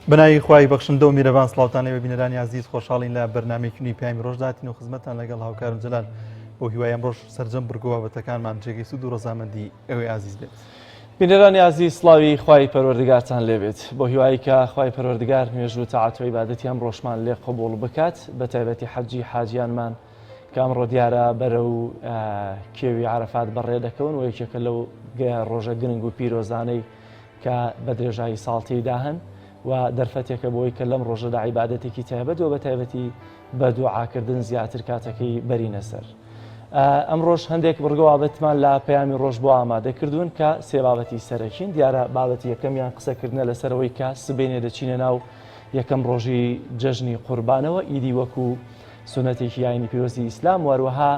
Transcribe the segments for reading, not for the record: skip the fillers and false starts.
بەناوی خوای بەخشندە و میرەبان سڵاوتان لێ بینەرانی ئازیز خۆشحاڵین لە بەرنامەیەکی نوێی پەیامی ڕۆژ داتین و خزمەتتان لەگەڵ هاوکارم جەلال بۆ هیوای ئەمڕۆش سەرجەم بڕگە و بابەتەکانمان جێگەی سوود و ڕەزامەندی ئێوەی ئازیز بێت. بینەرانی ئازیز سڵاوی خوای پەروەردگارتان لێبێت بۆ هیوایی کە خوای پەروەردگار نوێژ و تاعەت و عیبادەتی ئەمڕۆشمان لێ قبوڵ بکات بە تایبەتی حەجی حاجیانمان کە ئەمڕۆ دیارە بەرەو کێوی عەرەفات بەڕێ دەکەون و یەکێکە لەو ڕۆژە گرنگ و پیرۆزانەی کە بە درێژایی ساڵ تێیدا هەن و دەرفەتێکە بۆی کە لەم ڕۆژەدا عیبادەتێکی تایبەت و بە تایبەتی بە دوعاکردن زیاتر کاتەکەی بەرینە سەر. ئەمڕۆش هەندێک بڕگە بابەتمان لە پەیامی ڕۆژ بۆ ئامادە کردوون کە سێ بابەتی سەرەکین دیارە بابەتی یەکەمیان قسەکردنە لەسەرەوەی کە سبەینێ دەچینە ناو یەکەم ڕۆژی جەژنی قوربانەوە ئیدی وەکو سونەتێکی ئاینی پیرۆزی ئیسلام واروەها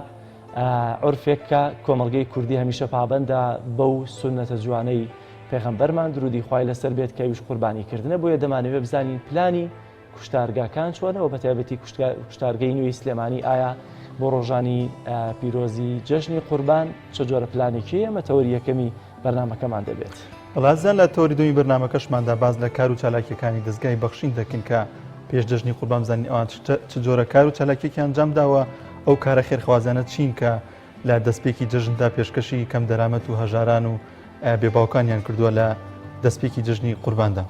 عورفێک کە کۆمەڵگەی کوردی هەمیشە پابەندە بەو سونەتە جوانەی پێغەمبەرمان درودی خوای لەسەر بێت کە ئەویش قوربانی کردنە بۆیە دەمانەوێت بزانین پلانی کوشتارگاکان چۆنە و بەتایبەتی کوشتارگەی نوێی سلێمانی ئایا بۆ ڕۆژانی پیرۆزی جەژنی قوربان چە جۆرە پلانێکی ئەمە تەوەری یەکەمی بەرنامەکەمان دەبێت. بەڵازیان لە تەوەری دووەمی بەرنامەکەشماندا باس لە کار و چالاکیەکانی دەزگای بەخشین دەکەین کە پێش جەژنی قوربان بزانین ئەوان چ جۆرە کار و چالاکیەکیان ئەنجام داوە ئەو کارە خێرخوازانە چین کە لە دەستپێکی جەژندا پێشکەشی کەم دەرامەت و هەژاران و بێ باوکانیان کردووە لە دەستپێکی جەژنی قورباندا.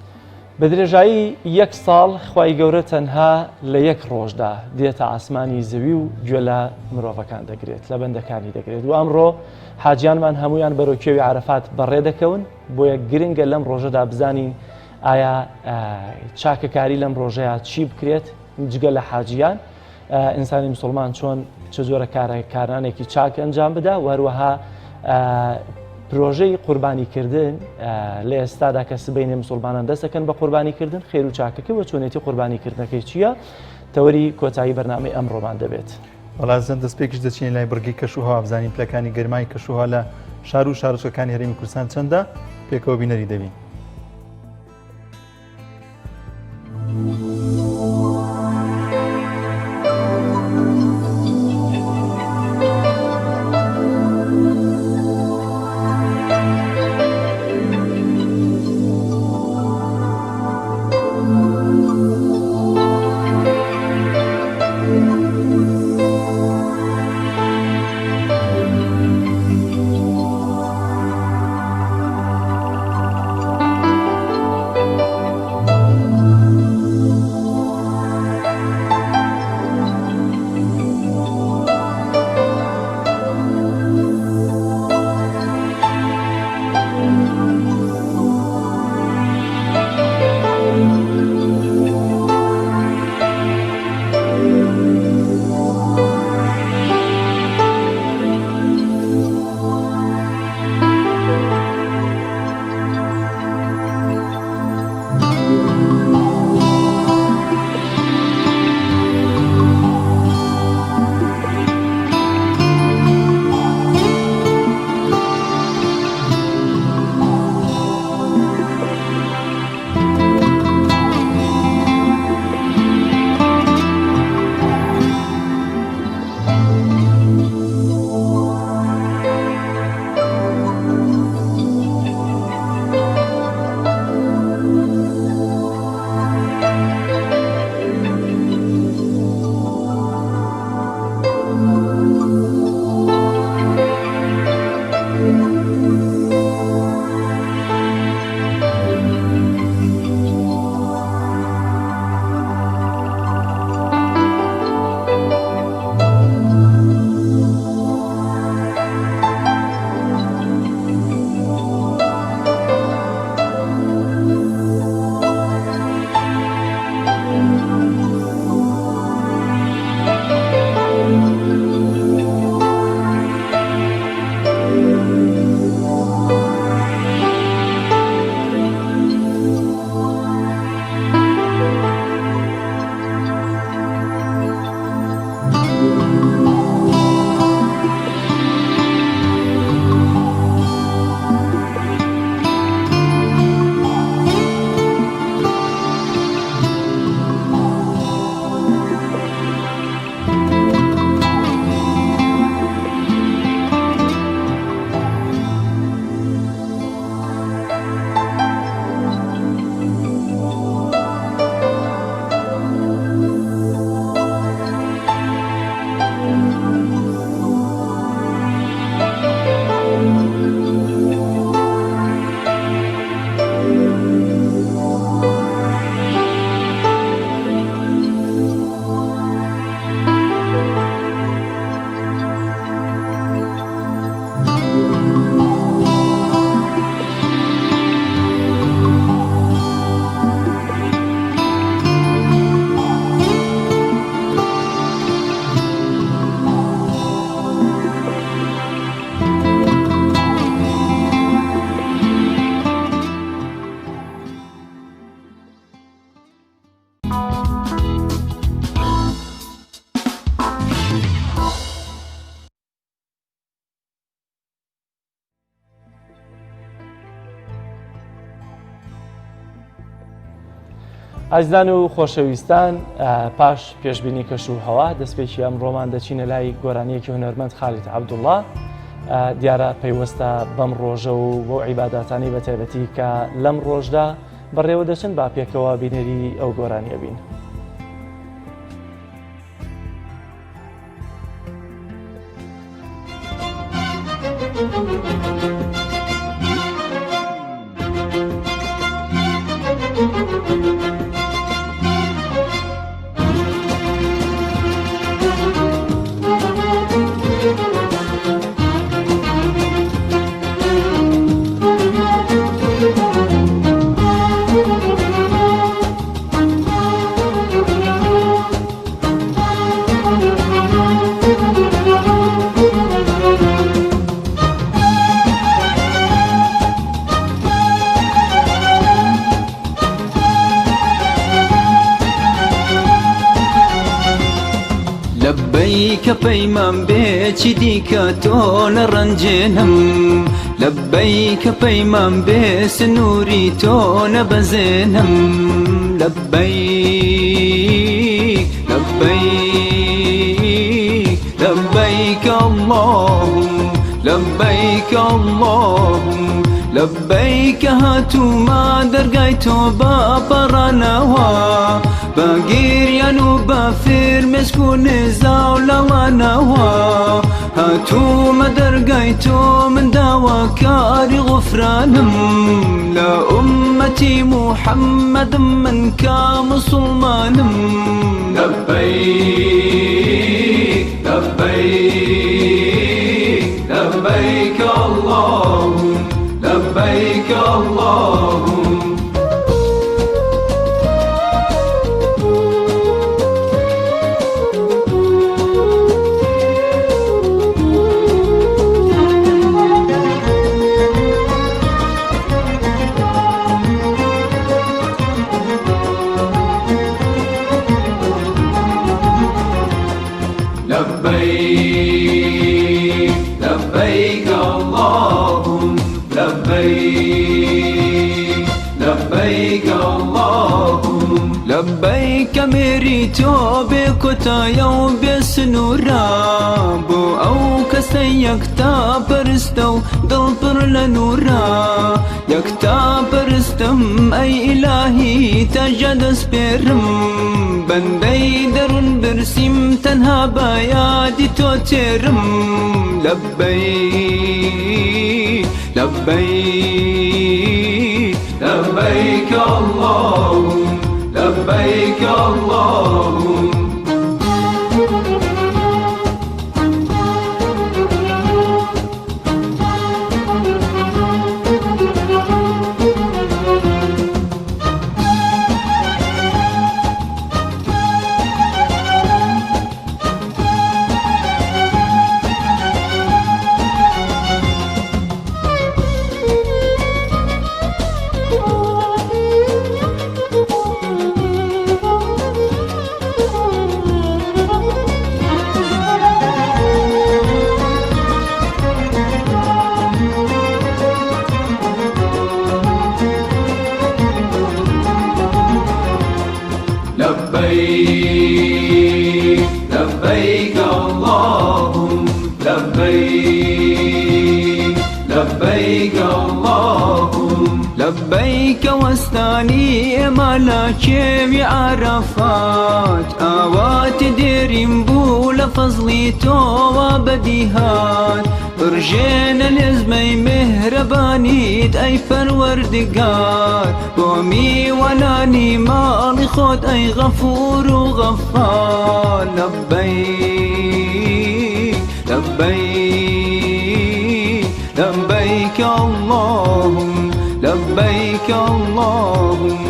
بە درێژایی یەک ساڵ خوای گەورە تەنها لە یەک ڕۆژدا دێتە ئاسمانی زەوی و گوێ لە مرۆڤەکان دەگرێت لە بەندەکانی دەگرێت و ئەمڕۆ حاجیانمان هەمویان بەرەو کێوی عەرەفات بەڕێ دەکەون بۆیە گرنگە لەم ڕۆژەدا بزانین ئایا چاکەکاری لەم ڕۆژەیە چی بکرێت جگە لە حاجیان ئینسانی مسلمان چۆن چ جۆرە کارە کارانێکی چاک ئەنجام بدا و هەروەها پرۆژەی قوربانیکردن لە ئێستادا کە سبینێ مسلمانان دەستەکەن بە قوربانیکردن خێر و چاکەکە و چۆنێتی قوربانیکردنەکەی چییە تەوەری کۆتایی بەرنامەی ئەمڕۆمان دەبێت. وەڵازن دەستپێکیش دەچینە لای بڕگەی کەشوهەوا بزانین پلەکانی گەرمای کەشوهەوا لە شار و شارۆچکەکانی هەرێمی کوردستان چەندە پێکەوە بینەری دەبین. ئازیزان و خۆشەویستان پاش پێشبینی کەش و هەوا دەستپێکی ئەمڕۆمان دەچینە لای گۆرانیەکی هونەرمەند خالید عەبدوڵڵا دیارە پەیوەستە بەم ڕۆژە و بۆ عیباداتانی بە تایبەتی کە لەم ڕۆژدا بەڕێوە دەچن با پێکەوە بینەری ئەو گۆرانیە بین. لەبەیکە پەیمان بێ چی دیکە تۆ نەڕەنجێنم لەبەیکە پەیمان بێ سنووری تۆ نەبەزێنم لبيك لبيك لبيك اللهم لبيك اللهم لبيك هاتوومە دەرگای تۆ بە پەڕانەوە بە گریان و بە فرمێسک و نزا و لاوانەوە هاتوومە دەرگای تۆ من داواکاری غوفرانم لە ئوممەتی موحەممەدم من کە موسڵمانم لبيك لبيك لبيك اللهم لبيك اللهم. لبيك لبيك اللهم لبيك لبيك اللهم لبيك مێری تۆ بێ کۆتایە و بێ سنوورە بۆ ئەو کەسەی یەکتا پەرستە و دڵ پڕ لە نوورە یەکتا پەرستم ئەی ئیلاهی تاجە دەسپێرم بەندەی دەروون برسیم تەنها بە یادی تۆ تێرم لبيك لبيك لبيك اللهم لبيك اللهم. لبيك لبيك اللهم لبيك لبيك اللهم لبيك وەستانی ئێمە لە کێوی عەرەفات ئاواتی دێرین بوو لە فەزڵی تۆوە بەدیهات بڕژێنە لێزمەی میهرەبانیت ئەی پەروەردگار بۆ میوانانی ماڵی خۆت ئەی غەفور و غەفار لبیک لبیک لبیک اللهم لبیک اللهم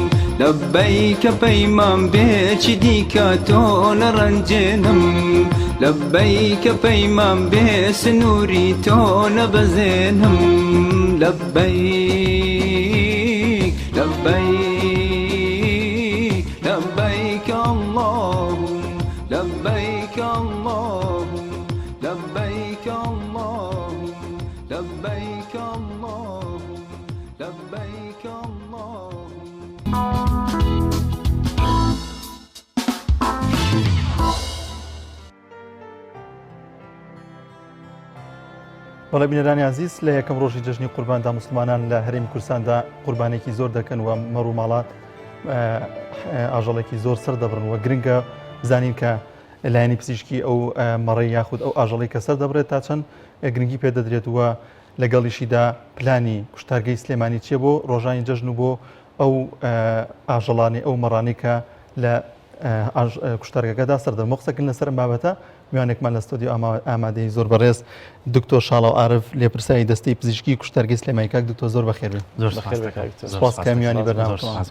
لبیک پەیمان بێ چی دیکە تۆ نەڕەنجێنم لبیک پەیمان بێ سنووری تۆ نەبەزێنم لبیک لبیک لبیک اللهم لبیک اللهم لبیک اللهم لبیک اللهم لبیک اللهم. بەڵێ بینەرانی ئازیز لە یەکەم ڕۆژی جەژنی قورباندا موسڵمانان لە هەرێمی کوردستاندا قوربانێکی زۆر دەکەن و مەڕ و ماڵات ئاژەڵێکی زۆر سەر دەبڕن و گرنگە بزانین کە لایەنی پزیشکی ئەو مەڕی یاخود ئەو ئاژەڵی کە سەر دەبڕێت تا چەند گرنگی پێدەدرێت و لەگەڵیشیدا پلانی کوشتارگەی سلێمانی چیە بۆ ڕۆژانی جەژن و بۆ ئەو ئاژەڵانی ئەو مەڕانی کە لە کوشتارگەکەدا سەردەم قسەکردن لەسەر ئەم بابەتە میوانێکمان لە ستۆدیۆ ئامادەی زۆر بەڕێز دکتۆر شاڵاو عارف لێپرسراوی دەستەی پزیشکی کوشتارگەی سلێمانی کاک دکتۆر زۆر بەخێر بێن. زۆر سپاس کە میوانی بەرنامەکەمان.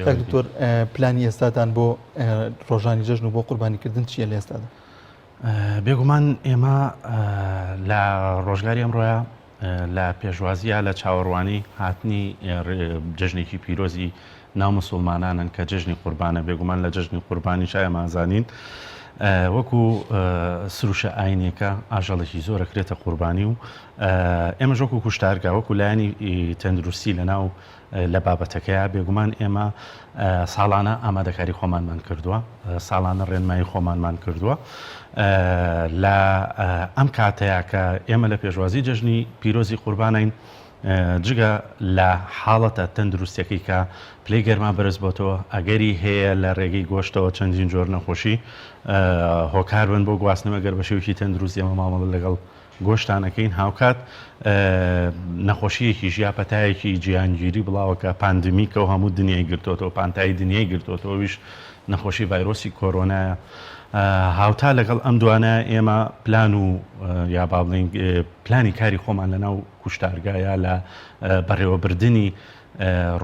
کاک دکتۆر پلانی ئێستاتان بۆ ڕۆژانی جەژن و بۆ قوربانیکردن چییە لە ئێستادا؟ بێگومان ئێمە لە ڕۆژگاری ئەمڕۆیە لە پێشوازییا لە چاوەڕوانی هاتنی جەژنێکی پیرۆزی ناو مسوڵمانانن کە جەژنی قوربانە، بێگومان لە جەژنی قوربانیشا ئێمە ئەزانین وەکو سروشە ئاینیەکە ئاژەڵێکی زۆر ئەکرێتە قوربانی و ئێمەش وەکو کوشتارگا وەکو لایەنی تەندروستی لە ناو لە بابەتەکەیا بێگومان ئێمە ساڵانە ئامادەکاری خۆمانمان کردووە ساڵانە ڕێنمایی خۆمانمان کردووە لە ئەم کاتەیە کە ئێمە لە پێشوازی جەژنی پیرۆزی قوربانین جگە لە حاڵەتە تەندروستیەکەی کە پلەی گەرما بەرز بۆتەوە ئەگەری هەیە لە ڕێگەی گۆشتەوە چەندین جۆر نەخۆشی هۆکار بن بۆ گواستنەوە گەر بە شێوەیەکی تەندروست ئێمە مامەڵە لەگەڵ گۆشتان ئەکەین هاوکات نەخۆشیەکیش یا پەتایەکی جیهانگیری بڵاوە کە پاندمیکە و هەموو دنیای گرتۆتەوە پانتایی دنیای گرتۆتەوە ئەویش نەخۆشی ڤایرۆسی کۆرۆنایە هاوتا لەگەڵ ئەم دوانە ئێمە پلان و یا با بڵێین پلانی کاری خۆمان لەناو کوشتارگا یا لە بەڕێوەبردنی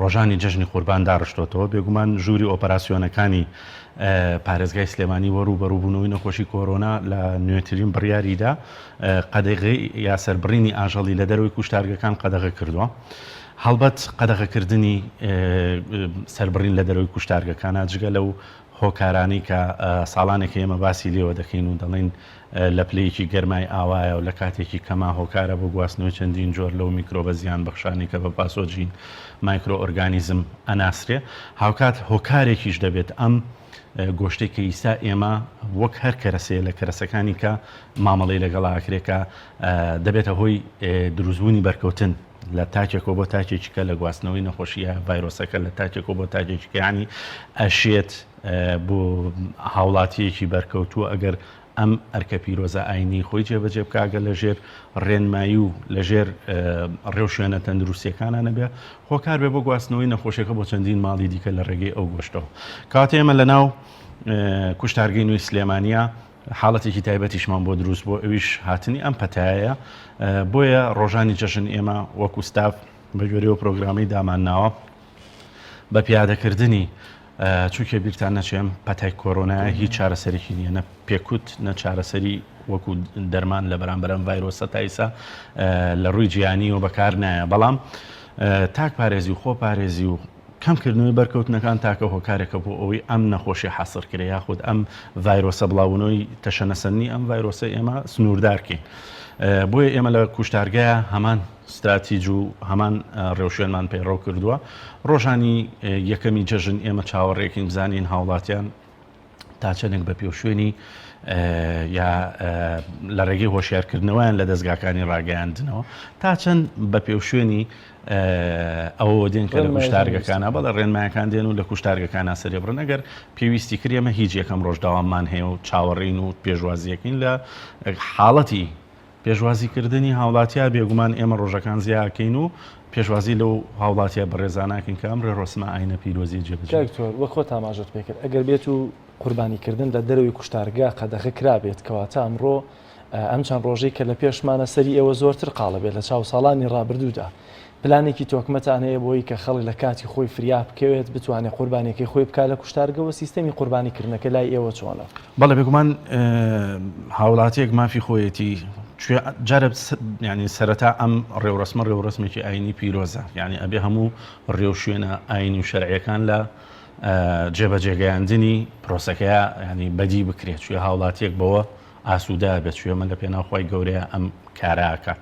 ڕۆژانی جەژنی قوربان داڕشتۆتەوە، بێگومان ژووری ئۆپەراسیۆنەکانی پارێزگای سلێمانی بۆ ڕووبەڕووبوونەوەی نەخۆشی کۆرۆنا لە نوێترین بڕیاریدا قەدەغەی یا سەربڕینی ئاژەڵی لە دەرەوەی کوشتارگەکان قەدەغە کردووە. هەڵبەت قەدەغەکردنی سەربڕین لە دەرەوەی کوشتارگەکانە جگە لەو هۆکارانەی کە ساڵانێکە ئێمە باسی لێوە دەکەین و دەڵێین لە پلەیەکی گەرمای ئاوایە و لە کاتێکی کەما هۆکارە بۆ گواستنەوەی چەندین جۆر لەو میکرۆبە زیانبەخشانەی کە بە pathogen microorganism ئەناسرێ هاوکات هۆکارێکیش دەبێت ئەم گۆشتەی کە ئیستا ئێمە وەک هەر کەرەسەیە لە کەرەسەکانی کە مامەڵەی لەگەڵا ئەکرێ کە دەبێتە هۆی دروستبوونی بەرکەوتن لە تاکێکەوە بۆ تاکێکی کە لە گواستنەوەی نەخۆشیە ڤایرۆسەکە لە تاکێکەوە بۆ تاکێکی کە ینی ئەشێت بۆ هاوڵاتیەکی بەرکەوتووە ئەگەر ئەم ئەرکە پیرۆزە ئاینی خۆی جێبەجێ بکە ئەگەر لەژێر ڕێنمایی و لەژێر ڕێوشوێنە تەندروستیەکانە نەبێ هۆکار بێ بۆ گواستنەوەی نەخۆشیەکە بۆ چەندین ماڵی دیکە لە ڕێگەی ئەو گۆشتەوە کاتێ ئێمە لە ناو کوشتارگەی نوێی سلێمانە حاڵەتێکی تایبەتیشمان بۆ دروست بۆ ئەویش هاتنی ئەم پەتایە بۆیە ڕۆژانی جەژن ئێمە وەکو ستاف بە گوێرەوە پرۆگرامی دامان ناوە بە پیادەکردنی چونکە بیرتان نەچێ ئەم پەتای کۆرۆنایە هیچ چارەسەرێکی نییە نە پێکوت نە چارەسەری وەکو دەرمان لە بەرامبەر ئەم ڤایرۆسە تا ئیسا لە ڕووی جیهانیەوە بەکار نایە بەڵام تاک پارێزی و خۆ پارێزی و کەمکردنەوەی بەرکەوتنەکان تاکە هۆکارێکە بۆ ئەوەی ئەم نەخۆشی حەسر کرێ یاخود ئەم ڤایرۆسە بڵاوبوونەوەی تەشەنەسەندنی ئەم ڤایرۆسە ئێمە سنووردارکەین بۆیە ئێمە لە کوشتارگەیە هەمان ستراتیج و هەمان ڕێوشوێنمان پەیڕەو کردووە. ڕۆژانی یەکەمی جەژن ئێمە چاوەڕێکین بزانین هاوڵاتیان تا چەندێک بە پێوشوێنی یا لە ڕێگەی هۆشیارکردنەوەیان لە دەستگاکانی ڕاگەیاندنەوە تا چەند بە پێوشوێنی ئەوە دێن کە لە کوشتارگەکانە بەڵێ ڕێنمایەکان دێن و لە کوشتارگەکانە سەرێ بڕن ئەگەر پێویستی کرد ئێمە هیچ یەکەم ڕۆژ داوامان هەیە و چاوەڕێین و پێشوازیەکەین لە حاڵەتی پێشوازی کردنی هاوڵاتیا بێگومان ئێمە ڕۆژەکان زیاکەین و پێشوازی لەو هاوڵاتیە بەڕێزانە ئەکەین کە ئەم ڕێڕەسمە ئاینە پیرۆزیە جێبەجێ کاک دکتۆر وەک خۆت ئاماژەت پێکرد ئەگەر بێت و قوربانی کردن لە دەرەوەی کوشتارگا قەدەغە کرابێت کەواتە ئەمڕۆ ئەم چەند ڕۆژەی کە لە پێشمانە سەری ئێوە زۆرتر قاڵە بێت لە چاو ساڵانی ڕابردوودا پلانێکی تۆکمەتان هەیە بۆی کە خەڵک لە کاتی خۆی فریا بکەوێت بتوانێت قوربانیەکەی خۆی بکات لە کوشتارگەوە سیستەمی قوربانی کردنەکە لای ئێوە چۆنە؟ بەڵێ بێگومان هاوڵاتیەک مافی خۆیەتی جارە ینی سەرەتا ئەم ڕێوڕسمە ڕێوڕسمێکی ئاینی پیرۆزە یعنی ئەبێ هەموو ڕێوشوێنە ئاینی و شەرعیەکان لە جێبەجێگەیاندنی پرۆسەکەیە ینی بەدی بکرێت چوێ هاوڵاتیەک بەوە ئاسوودە بێت چوێ من لە پێناو خوای گەورەیە ئەم کارە ئەکات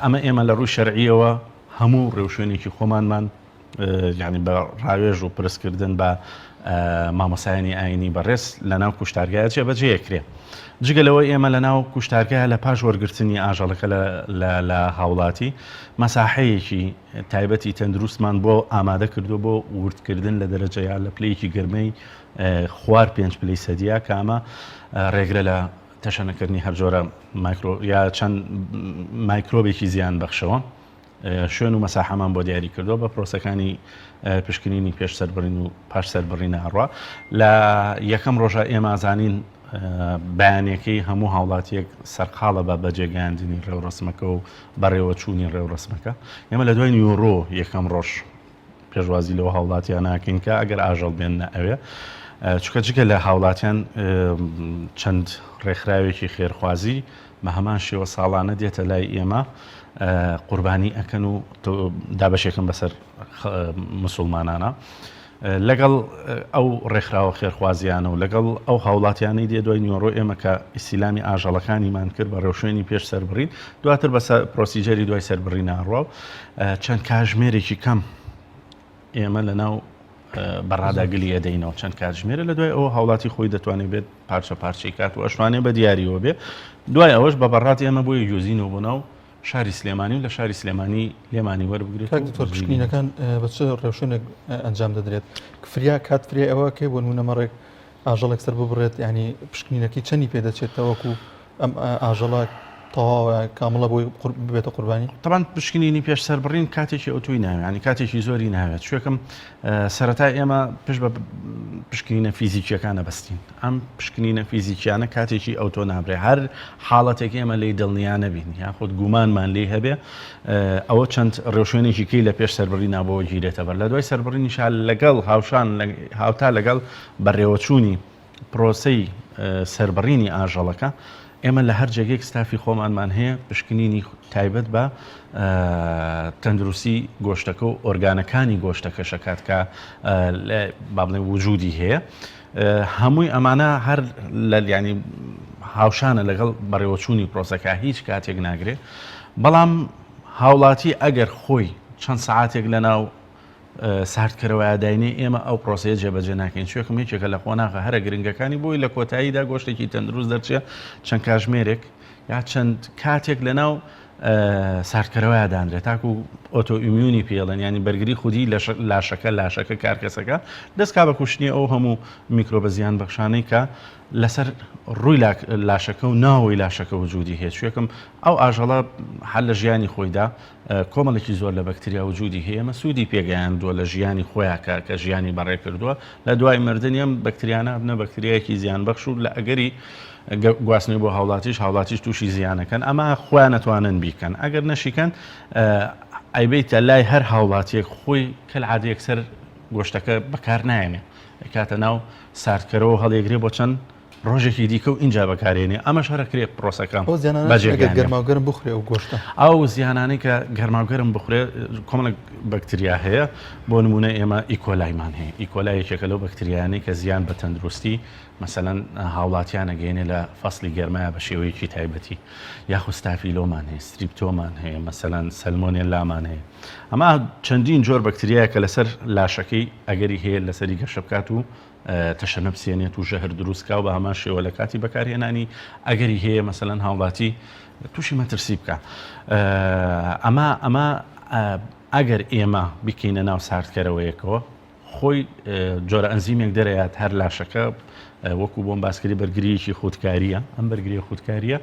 ئەمە ئێمە لە ڕووی شەرعیەوە هەموو ڕێوشوێنێکی خۆمانمان یعنی بە ڕاوێژ و پرسکردن بە مامۆستایانی ئاینی بەڕێز لەناو کوشتارگایە جێبەجێ کرێ. جگە لەوە ئێمە لەناو کوشتارگایە لە پاش وەرگرتنی ئاژەڵەکە لە هاوڵاتی مەساحەیەکی تایبەتی تەندروستمان بۆ ئامادە کردووە بۆ وردکردن لە دەرەجە یا لە پلەیەکی گەرمەی خوار پێنج پلەی سەدیا کە ئەمە ڕێگرە لە تەشەنەکردنی هەر جۆرە مایکرۆ یا چەند مایکرۆبێکی زیان بەخشەوە. شوێن و مەساحەمان بۆ دیاری کردووە بە پرۆسەکانی پشکنینی پێش سەربڕین و پاش سەربڕینە ئەڕوا لە یەکەم ڕۆژە ئێمە زانین بەیانەکەی هەموو هاوڵاتیەک سەرقاڵە بە بەجێگەیاندنی ڕێوڕسمەکە و بەڕێوەچوونی ڕێوڕسمەکە ئێمە لە دوای نیوەڕۆ یەکەم ڕۆژ پێشوازی لەو هاوڵاتیان ناکەین کە ئەگەر ئاژەڵ بێننە ئەوێ چونکە جگە لە هاوڵاتیان چەند ڕێکخراوێکی خێرخوازی بە هەمان شێوە ساڵانە دێتە لای ئێمە قوربانی ئەکەن و دابەشێکم بەسەر مسلمانانە لەگەڵ ئەو ڕێکخراوە خێرخوازیانە و لەگەڵ ئەو هاوڵاتیانەی دێ دوای نیوەڕۆ ئێمە کە ئیسیلامی ئاژەڵەکانیمان کرد بە ڕێوشوێنی پێش سەربڕین دواتر بە procedure ی دوای سەربڕین ئاڕوا و چەند کاژمێرێکی کەم ئێمە لە ناو بەڕادا گلی ئەدەینەوە چەند کاتژمێرە لە دوای ئەوە هاوڵاتی خۆی دەتوانێت بێت پارچە پارچەی کات و ئەشوانێ بە دیاریەوە بێ دوای ئەوەش بە بەڕات ئێمە بۆی گوێزینەوە بۆ ناو شاری سلێمانی و لە شاری سلێمانی لێمانی وەربگرێت. کاک دکتۆر پشکنینەکان بە چ ڕێوشوێنێک ئەنجام دەدرێت؟ فریا کات فریای ئەوە کەی بۆ نمونە مەڕێک ئاژەڵێک سەر ببڕێت ینی پشکنینەکەی چەندی پێ دەچێت تاوەکو ئەم ئاژەڵە تەواوە کامڵە بۆی ببێتە قوربانی؟ تەبعەن پشکنینی پێش سەربڕین کاتێکی ئەوتۆی ناوێت ینی کاتێکی زۆری ناوێت شوێکم سەرەتا ئێمە پشت بە پشکنینە فیزیکیەکانە بەستین ئەم پشکنینە فیزیکیانە کاتێکی ئەوتۆ نابرێ هەر حاڵەتێک ئێمە لێی دڵنیا نەبین یاخود گومانمان لێی هەبێ ئەوە چەند ڕێوشوێنێکی کەی لە پێش سەربڕینا بۆ گیرێتە بەر لە دوای سەربڕینیشا لەگەڵ هاوشان هاوتا لەگەڵ بەڕێوەچوونی پرۆسەی سەربڕینی ئاژەڵەکە ئێمە لە هەر جێگەیەک ستافی خۆمانمان هەیە پشکنینی تایبەت بە تەندروستی گۆشتەکە و ئۆرگانەکانی گۆشتەکەش ئەکات کە با بڵێن وجودی هەیە هەمووی ئەمانە هەر لە ینی هاوشانە لەگەڵ بەڕێوەچوونی پرۆسەکە هیچ کاتێک ناگرێ بەڵام هاوڵاتی ئەگەر خۆی چەند سعاتێک لە ناو ساردکەرەوەیا داینێ ئێمە ئەو پرۆسەیە جێبەجێ ناکەین چوێکم یەکێکە لە قۆناغە هەرە گرنگەکانی بۆی لە کۆتاییدا گۆشتێکی تەندروست دەرچێ چەند کاژمێرێک یا چەند کاتێک لە ناو ساردکەرەوەیا دانرێت تاکو autoimmune ی پێڵێن ینی بەرگری خودی لاشەکە لاشەکە کارکەسەکە دەستکا بە کوشتنی ئەو هەموو میکرۆبە زیان بەخشانەی کە لەسەر ڕووی لاشەکە و ناوەوەی لاشەکە وجودی هەیە چوێکم ئەو ئاژەڵە هەر لە ژیانی خۆیدا کۆمەڵێکی زۆر لە بەکتریا وجودی هەیە ئەمە سوودی پێگەیاندووە لە ژیانی خۆیان کە کە ژیانی بەڕێ کردووە لە دوای مردنی ئەم بەکتریانە بنە بەکتریایەکی زیانبەخش و لە ئەگەری گواستنەوەی بۆ هاوڵاتیش هاوڵاتیش تووشی زیانەکەن ئەمە خۆیان نەتوانن بیکەن ئەگەر نەشیکەن ئەیبیتە لای هەر هاوڵاتیەک خۆی کەلعادە یەکسەر گۆشتەکە بەکار نایەنێ کاتە ناو ساردکەرەوە هەڵیگرێ بۆ چەند ڕۆژێکی دیکە و ئینجا بەکارێنێ ئەمەش هەرەکرێ پرۆسەکە ئەو زیانانە ئەگەر گەرماوگەرم بخورێ ئەو گۆشتە ئەو زیانانەی کە گەرماوگەرم بخورێ کۆمەڵێک بەکتریا هەیە بۆ نمونە ئێمە E. coli مان هەیە E. coli یەکێکە لەو بەکتریانەی کە زیان بە تەندروستی مەسەلەن هاوڵاتیان ئەگەیەنێ لە فەسلی گەرمایە بە شێوەیەکی تایبەتی یاخود ستافیلۆمان هەیە ستریپتۆمان هەیە مەسەلەن سەلمۆنێلامان هەیە ئەمە چەندین جۆر بەکتریایە کە لەسەر لاشەکەی ئەگەری هەیە لەسەری گەشە بکات و تەشەنە بسێنێت و ژەهر دروست کا و بە هەمان شێوە لە کاتی بەکارهێنانی ئەگەری هەیە مەسەلەن هاوڵاتی تووشی مەترسی بکە ئەمە ئەمە ئەگەر ئێمە بکەینە ناو ساردکەرەوەیەکەوە خۆی جۆرە ئەنزیمێک دەرەیات هەر لاشەکە وەکو بۆم باسکردی بەرگریەکی خودکاریە ئەم بەرگریە خودکاریە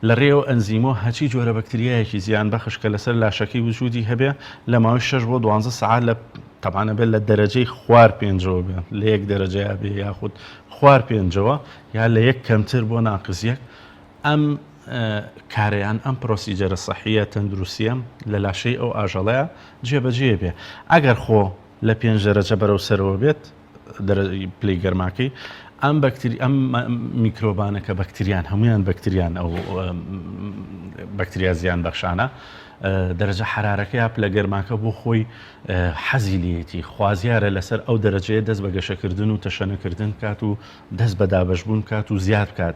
لە ڕێو ئەنزیمۆ هەچی جۆرە بەکتریایەکی زیان بەخش کە لەسەر لاشەکەی وجودی هەبێ لە ماوەی 6 بۆ 12 سەعات لە تەبعەن ئەبێت لە دەرەجەی خوار پێنجەوە بێ لە یەک دەرەجەیا بێ یاخود خوار پێنجەوە یا لە یەک کەمتر بۆ ناقس یەک ئەم کارەیان ئەم procedure ە سەحیە تەندروستیە لە لاشەی ئەو ئاژەڵەیە جێبەجێ بێ ئەگەر خۆ لە پێنج دەرەجە بەرەو سەرەوە بێت پلەی گەرماکەی ئەم بەکتری ئەم میکرۆبانە کە بەکتریان هەمویان بەکتریان ئەو بەکتریا زیان بەخشانە دەرەجە حرارەکە یا پلە گەرماکە بۆ خۆی حەزی لێتی خوازیارە لەسەر ئەو دەرەجەیە دەست بە گەشەکردن و تەشەنەکردن بکات و دەست بە دابەشبوون بکات و زیاد بکات.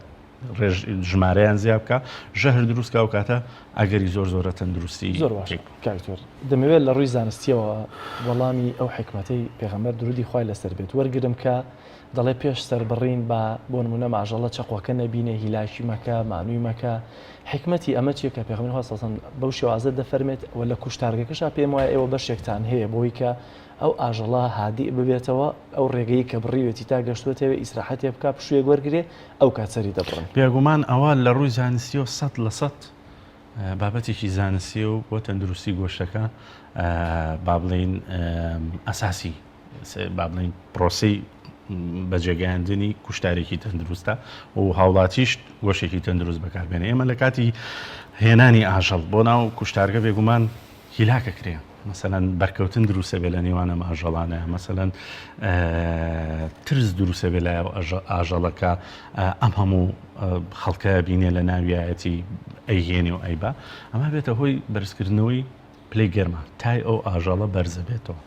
ڕێژ ژمارەیان زیا بکە ژەهر دروست کا و کاتە ئەگەری زۆر زۆرە تەندروستی زۆر باشە کاک دکتۆر دەمەوێت لە ڕووی زانستیەوە وەڵامی ئەو حیکمەتەی پێغەمبەر درودی خوای لەسەر بێت وەرگرم کە دەڵێ پێش سەربڕین با بۆ نمونە ماژەڵە چەقۆکە نەبینێ هیلاکی مەکە مانوی مەکە حیکمەتی ئەمە چیە کە پێغەمبەری خوا صلی اللە علیه و سلم بەو شێوازە دەفەرمێت و لە کوشتارگەکەشا پێم وایە ئێوە بەشێکتان هەیە بۆی کە ئەو ئاژەڵە هادیء ببێتەوە ئەو ڕێگەی کە بڕیوێتی تا گەشتوەتەوێ ئیسراحەتێ بکا پشوویەک وەرگرێ ئەو کات سەری دەبڕن. بێگومان ئەوە لە ڕووی زانستیەوە 100% بابەتێکی زانستیە و بۆ تەندروستی گۆشتەکە با بڵێین ئەساسی با بڵێین پرۆسەی بەجێگەیاندنی کوشتارێکی تەندروستە و هاوڵاتیش گۆشێکی تەندروست بەکاربێنێ ئێمە لە کاتی هێنانی ئاژەڵ بۆ ناو کوشتارگە بێگومان هیلاکە کرێ مەسەلەن بەرکەوتن دروسە بێ لە نێوان ئەم ئاژەڵانە مەسەلەن ترس دروسە بێ لای ئاژەڵەکە ئەم هەموو خەڵکە بینێ لە ناویایەتی ئەیهێنێ و ئەیبا ئەمە بێتە هۆی بەرزکردنەوەی پلەی گەرما تای ئەو ئاژەڵە بەرزە بێتەوە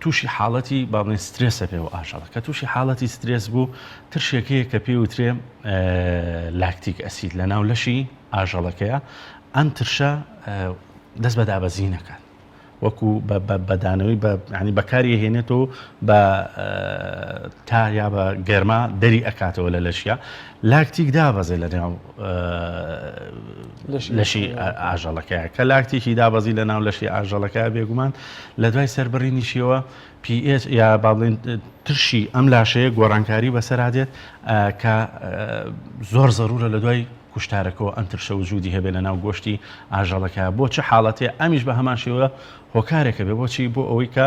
تووشی حاڵەتی با بڵێن سترێسە پێ و ئاژەڵە کە تووشی حاڵەتی سترێس بوو ترشێک هەیە کە پێی وترێ lactic acid لە ناو لەشی ئاژەڵەکەیە ئەم ترشە دەست بە دابەزین ئەکات وەکو بەدانەوەی بە ینی بەکاری هێنێتەوە بە تا یا بە گەرما دەری ئەکاتەوە لە لەشیا لاکتیک دابەزێ لە ناو لەشی ئاژەڵەکەیە کە لاکتیکی دابەزی لە ناو لەشی ئاژەڵەکە بێگومان لە دوای سەربڕینیشیەوە pH یا با بڵێن ترشی ئەم لاشەیە گۆڕانکاری بەسەرا دێت کە زۆر زەرورە لە دوای کوشتارەکەەوە ئەم ترشە وجودی هەبێ لە ناو گۆشتی ئاژەڵەکە بۆ چ حاڵەتێ ئەمیش بە هەمان شێوە هۆکارێکە بێ بۆچی بۆ ئەوەی کە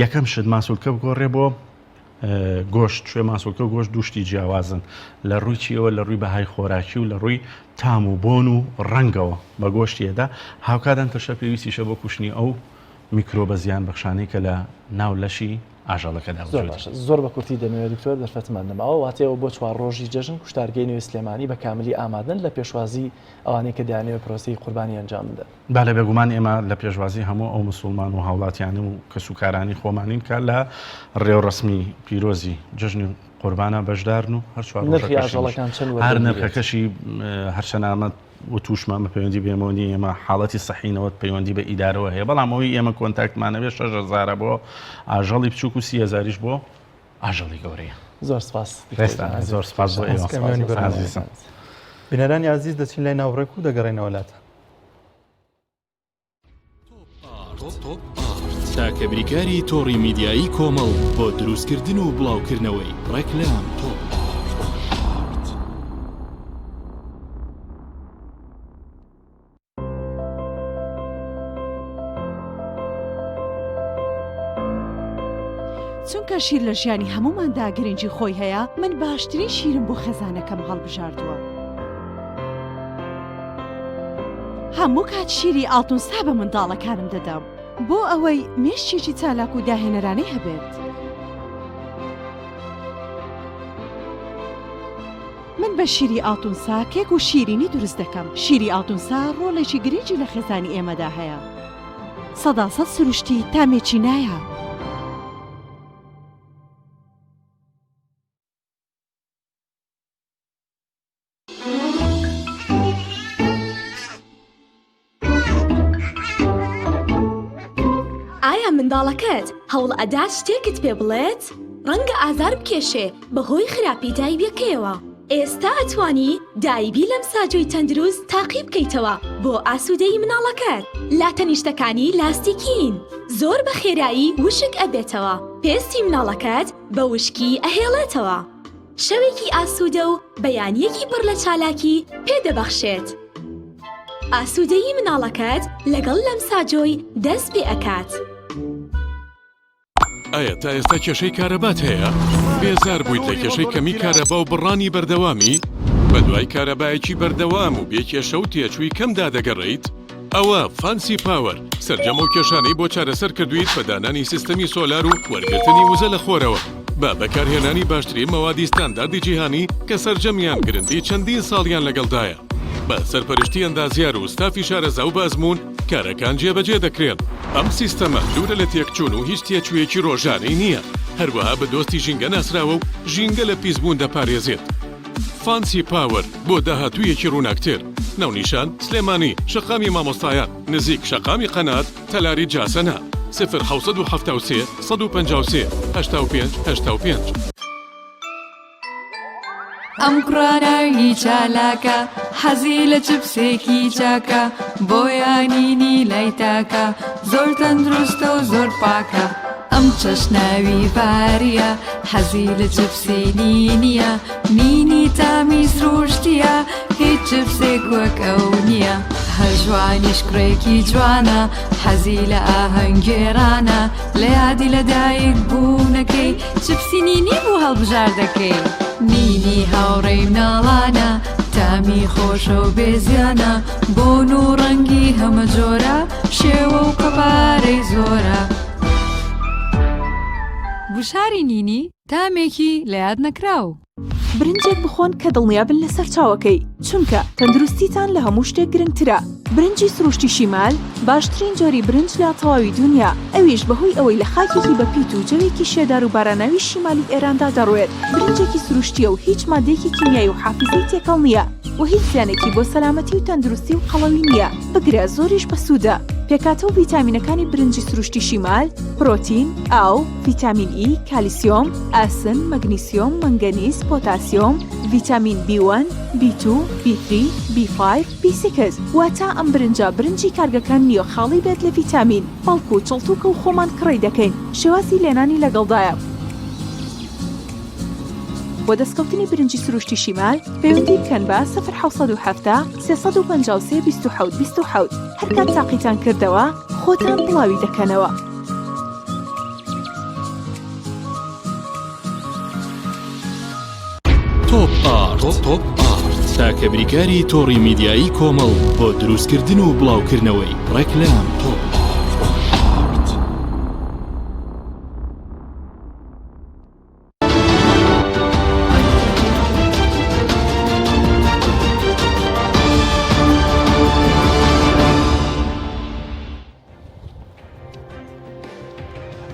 یەکەم شت ماسولکە بگۆڕێ بۆ گۆشت شوێ ماسولکە و گۆشت دوو شتی جیاوازن لە ڕووی چیەوە لە ڕووی بەهای خۆراکی و لە ڕووی تام و بۆن و ڕەنگەوە بە گۆشتی ئەدا هاوکات ئەم ترشە پێویستیشە بۆ کوشتنی ئەو میکرۆبە زیانبەخشانەی کە لە ناو لەشی ئاژەڵەکەدا زۆر وجودی باشە زۆر بە کورتی دەمەوێت دکتۆر دەرفەتمان نەماوە واتە ئێوە بۆ چوار ڕۆژی جەژن کوشتارگەی نوێی سلێمانی بە کاملی ئامادەن لە پێشوازی ئەوانەی کە دەیانەوێت پرۆسەی قوربانی ئەنجام بدەن. بەلێ بێگومان ئێمە لە پێشوازی هەموو ئەو مسوڵمان و هاوڵاتیان و کەسوکارانی خۆمانین کە لە ڕێوڕەسمی پیرۆزی جەژنی قوربانا بەشدارن و هەر چوار نرخی ڕۆژەکەشی ئاژەڵەکان چەند هەر وەردەگیرێت؟ نرخەکەشی هەرچەند ئەمە وتوشمە ئەمە پەیوەندی بە ئێمەوە نییە ئێمە حاڵەتی سەحینەوە پەیوەندی بە ئیدارەوە هەیە بەڵام ئەوەی ئێمە contact مان هەبێت 6000 بۆ ئاژەڵی بچووک و 30000یش بۆ ئاژەڵی گەورەیە. زۆر سپاس دکتۆر ڕێزتان گیان. زۆر سپاس بۆ ئێوە سپاس بەرنامە. ئازیزم. بینەرانی ئازیز دەچین لای ناوبڕێک و دەگەڕێینەوە لاتان. تاکە بریکاری تۆڕی میدیایی کۆمەڵ بۆ دروستکردن و بڵاوکردنەوەی ڕێکلام. چونکە شیر لە ژیانی هەمووماندا گرنگی خۆی هەیە، من باشترین شیرم بۆ خێزانەکەم هەڵبژاردووە. هەموو کات شیری ئاڵتونسا بە منداڵەکانم دەدەم بۆ ئەوەی مێشکێکی چالاک و داهێنەرانەی هەبێت. من بە شیری ئاڵتونسا کێک و شیرینی دروست دەکەم. شیری ئاڵتونسا ڕۆڵێکی گرنگی لە خێزانی ئێمەدا هەیە. سەداسەد سروشتی تامێکی نایاب. ئایا منداڵەکەت هەوڵ ئەدات شتێکت پێ بڵێت؟ ڕەنگە ئازار بکێشێ بەهۆی خراپی دایبیەکەیەوە. ئێستا ئەتوانی دایبی لەمساجۆی تەندروست تاقی بکەیتەوە بۆ ئاسوودەیی مناڵەکەت. لاتەنیشتەکانی لاستیکین زۆر بە خێرایی وشک ئەبێتەوە، پێستی مناڵەکەت بە وشکی ئەهێڵێتەوە. شەوێکی ئاسوودە و بەیانییەکی پڕ لە چالاکی پێ دەبەخشێت. ئاسوودەیی مناڵەکەت لەگەڵ لەمساجۆی دەست پێ ئەکات. ئایا تا ئێستا کێشەی کارەبات هەیە؟ بێزار بوویت لە کێشەی کەمی کارەبا و بڕانی بەردەوامی؟ بەدوای کارەبایەکی بەردەوام و بێ کێشە و تێچووی کەمدا دەگەڕێیت؟ ئەوە فانسی پاوەر سەرجەم ئەو کێشانەی بۆ چارەسەر کردوویت بە دانانی سیستەمی سۆلار و وەرگرتنی وزە لە خۆرەوە بە بەکارهێنانی باشترین مەوادی ستانداردی جیهانی کە سەرجەمیان گرنتی چەندین ساڵیان لەگەڵدایە بە سەرپەرشتی ئەندازیار و ستافی شارەزا و بە ئەزموون کارەکان جێبەجێ دەکرێن. ئەم سیستەمە دوورە لە تێکچوون و هیچ تێچوویەکی ڕۆژانەی نییە، هەروەها بە دۆستی ژینگە ناسراوە و ژینگە لە پیسبوون دەپارێزێت. فانسی پاوەر بۆ داهاتوویەکی ڕووناکتر. ناونیشان، سلێمانی، شەقامی مامۆستایان، نزیک شەقامی قەنات، تەلاری جاسەنە. 0773 153 85 85. ئەم کوڕە ناوی چالاکە حەزی لە چپسێکی چاکە بۆیە نینی لای تاکە زۆر تەندروستە و زۆر پاکە ئەم چەشناوی ڤاریە حەزی لە چپسی نینیە نینی تامی سروشتیە هیچ چپسێک وەک ئەو نییە هەژوانیش کوڕێکی جوانە حەزی لە ئاهەنگگێڕانە لە یادی لەدایک بوونەکەی چپسی نینی بوو هەڵبژاردەکەی. نینی هاوڕێی مناڵانە تامی خۆشە و بێزیانە بۆن و ڕەنگی هەمە جۆرە شێوە و قەبارەی زۆرە. گوشاری نینی تامێکی لە یاد نەکراو. برنجێک بخۆن کە دڵنیابن لە سەرچاوەکەی، چونکە تەندروستیتان لە هەموو شتێک گرنگترە. برنجی سروشتی شیمال باشترین جۆری برنج لە تەواوی دونیا، ئەویش بەهۆی ئەوەی لە خاکێکی بەپیت و جەوێکی شێدار و باراناوی شیمالی ئێراندا دەڕوێت، برنجێکی سروشتییە و هیچ مادەیەکی کیمیایی و حافیزەی تێکەڵ نییە و هیچ زیانێکی بۆ سەلامەتی و تەندروستی و قەڵەوی نییە، بگرە زۆریش بەسوودە. پێکهاتە و ڤیتامینەکانی برنجی سروشتی شیمال، پرۆتین، ئاو، ڤیتامین ئی، کالیسیۆم، ئاسن، مەگنیسیۆم، مەنگەنیز، پۆتاسیۆم، ڤیتامین بی وەن، بی توو، بی تری، بی فایڤ، بی سیکس، واتە ئەم برنجە برنجی کارگەکان نییە خاڵی بێت لە ڤیتامین، بەڵکو چڵتوکە و خۆمان کڕی دەکەین، شێوازی لێنانی لەگەڵدایە. بۆ دەستکەوتنی برنجی سروشتی شیمال پەیوەندی بکەن بە، 0770 353 27 27، هەرکات تاقیتان کردەوە خۆتان بڵاوی دەکەنەوە. تۆپ ئارت تۆپ ئارت تاکە بریکاری تۆڕی میدیایی کۆمەڵ بۆ دروستکردن و بڵاوکردنەوەی ڕێکلام تۆپ ئارت.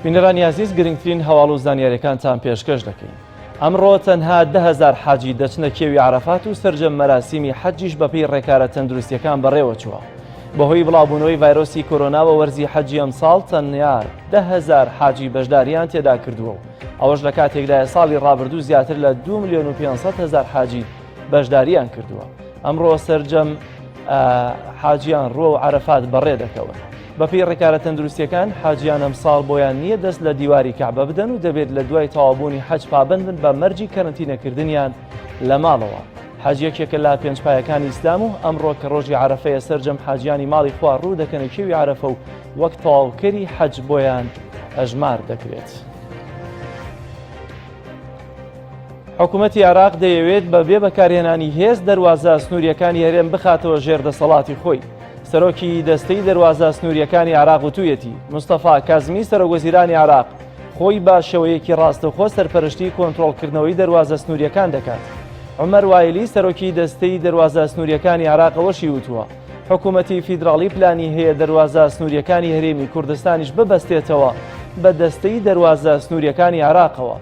بینەرانی ئازیز گرنگترین هەواڵ و زانیاریەکانتان پێشکەش دەکەین. ئەمڕۆ تەنها دههزار حاجی دەچنە کێوی عەرەفات و سەرجەم مەراسیمی حەجیش بەپێی ڕێکارە تەندروستیەکان بەڕێوە چووە. بەهۆی بڵاوبوونەوەی ڤایرۆسی کۆرۆناوە وەرزی حەجی ئەمساڵ تەنیا 10هزار حاجی بەشداریان تێدا کردووە و ئەوەش لە کاتێکدایە ساڵی ڕابردوو زیاتر لە 2 ملیۆن و 500 هزار حاجی بەشداریان کردووە. ئەمڕۆ سەرجەم حاجیان ڕووە و عەرەفات بەڕێ دەکەون. بەپێی ڕێکارە تەندروستیەکان حاجیان ئەمساڵ بۆیان نییە دەست لە دیواری کەعبە بدەن و دەبێت لە دوای تەواوبوونی حەج پابەند بن بە مەرجی کەرەنتینەکردنیان لە ماڵەوە. حەج یەکێکە لە پێنج پایەکانی ئیسلام و ئەمڕۆ کە ڕۆژی عەرەفەیە سەرجەم حاجیانی ماڵی خوا ڕوو دەکەنە کێوی عەرەفە و وەک تەواوکەری حەج بۆیان ئەژمار دەکرێت. حکوومەتی عێراق دەیەوێت بە بێ بەکارهێنانی هێز دەروازە سنووریەکانی هەرێم بخاتەوە ژێر دەسەڵاتی خۆی. سەرۆکی دەستەی دەروازە سنووریەکانی عێراق وتوویەتی، مستەفا کازمی سەرۆکوەزیرانی عێراق خۆی بە شێوەیەکی ڕاستەوخۆ سەرپەرشتی کۆنترۆڵکردنەوەی دەروازە سنووریەکان دەکات. عومەر وایلی سەرۆکی دەستەی دەروازە سنووریەکانی عێراق ئەوەشی وتووە، حکوومەتی فیدراڵی پلانی هەیە دەروازە سنووریەکانی هەرێمی کوردستانیش ببەستێتەوە بە دەستەی دەروازە سنووریەکانی عێراقەوە.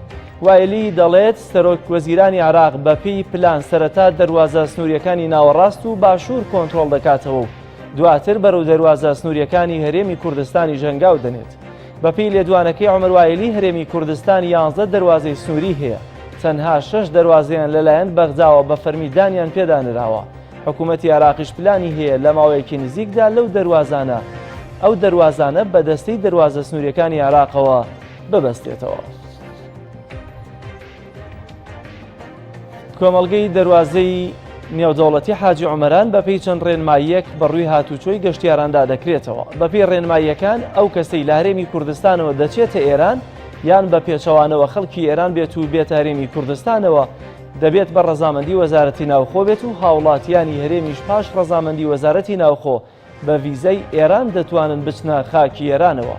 وایلی دەڵێت، سەرۆک وەزیرانی عێراق بەپێی پلان سەرەتا دەروازە سنووریەکانی ناوەڕاست و باشوور کۆنترۆڵ دەکاتەوە و دواتر بەرەو دەروازە سنووریەکانی هەرێمی کوردستانیش هەنگاو دەنێت. بەپێی لێدوانەکەی عومەر وایلی هەرێمی کوردستان یانزە دەروازەی سنووری هەیە، تەنها شەش دەروازەیان لەلایەن بەغداوە بە فەرمی دانیان پێدا نراوە، حکوومەتی عێراقیش پلانی هەیە لە ماوەیەکی نزیکدا لەو دەروازانە ئەو دەروازانە بە دەستەی دەروازە سنووریەکانی عێراقەوە ببەستێتەوە. کۆمەڵگەی دەروازەی نێودەوڵەتی حاجی عومەران بەپێی چەند ڕێنماییەک بەڕووی هاتوچۆی گەشتیاراندا دەکرێتەوە. بەپێی ڕێنماییەکان ئەو کەسەی لە هەرێمی کوردستانەوە دەچێتە ئێران یان بە پێچەوانەوە خەڵکی ئێران بێت و بێتە هەرێمی کوردستانەوە دەبێت بە ڕەزامەندی وەزارەتی ناوخۆ بێت و هاوڵاتیانی هەرێمیش پاش ڕەزامەندی وەزارەتی ناوخۆ بە ڤیزای ئێران دەتوانن بچنە خاکی ئێرانەوە.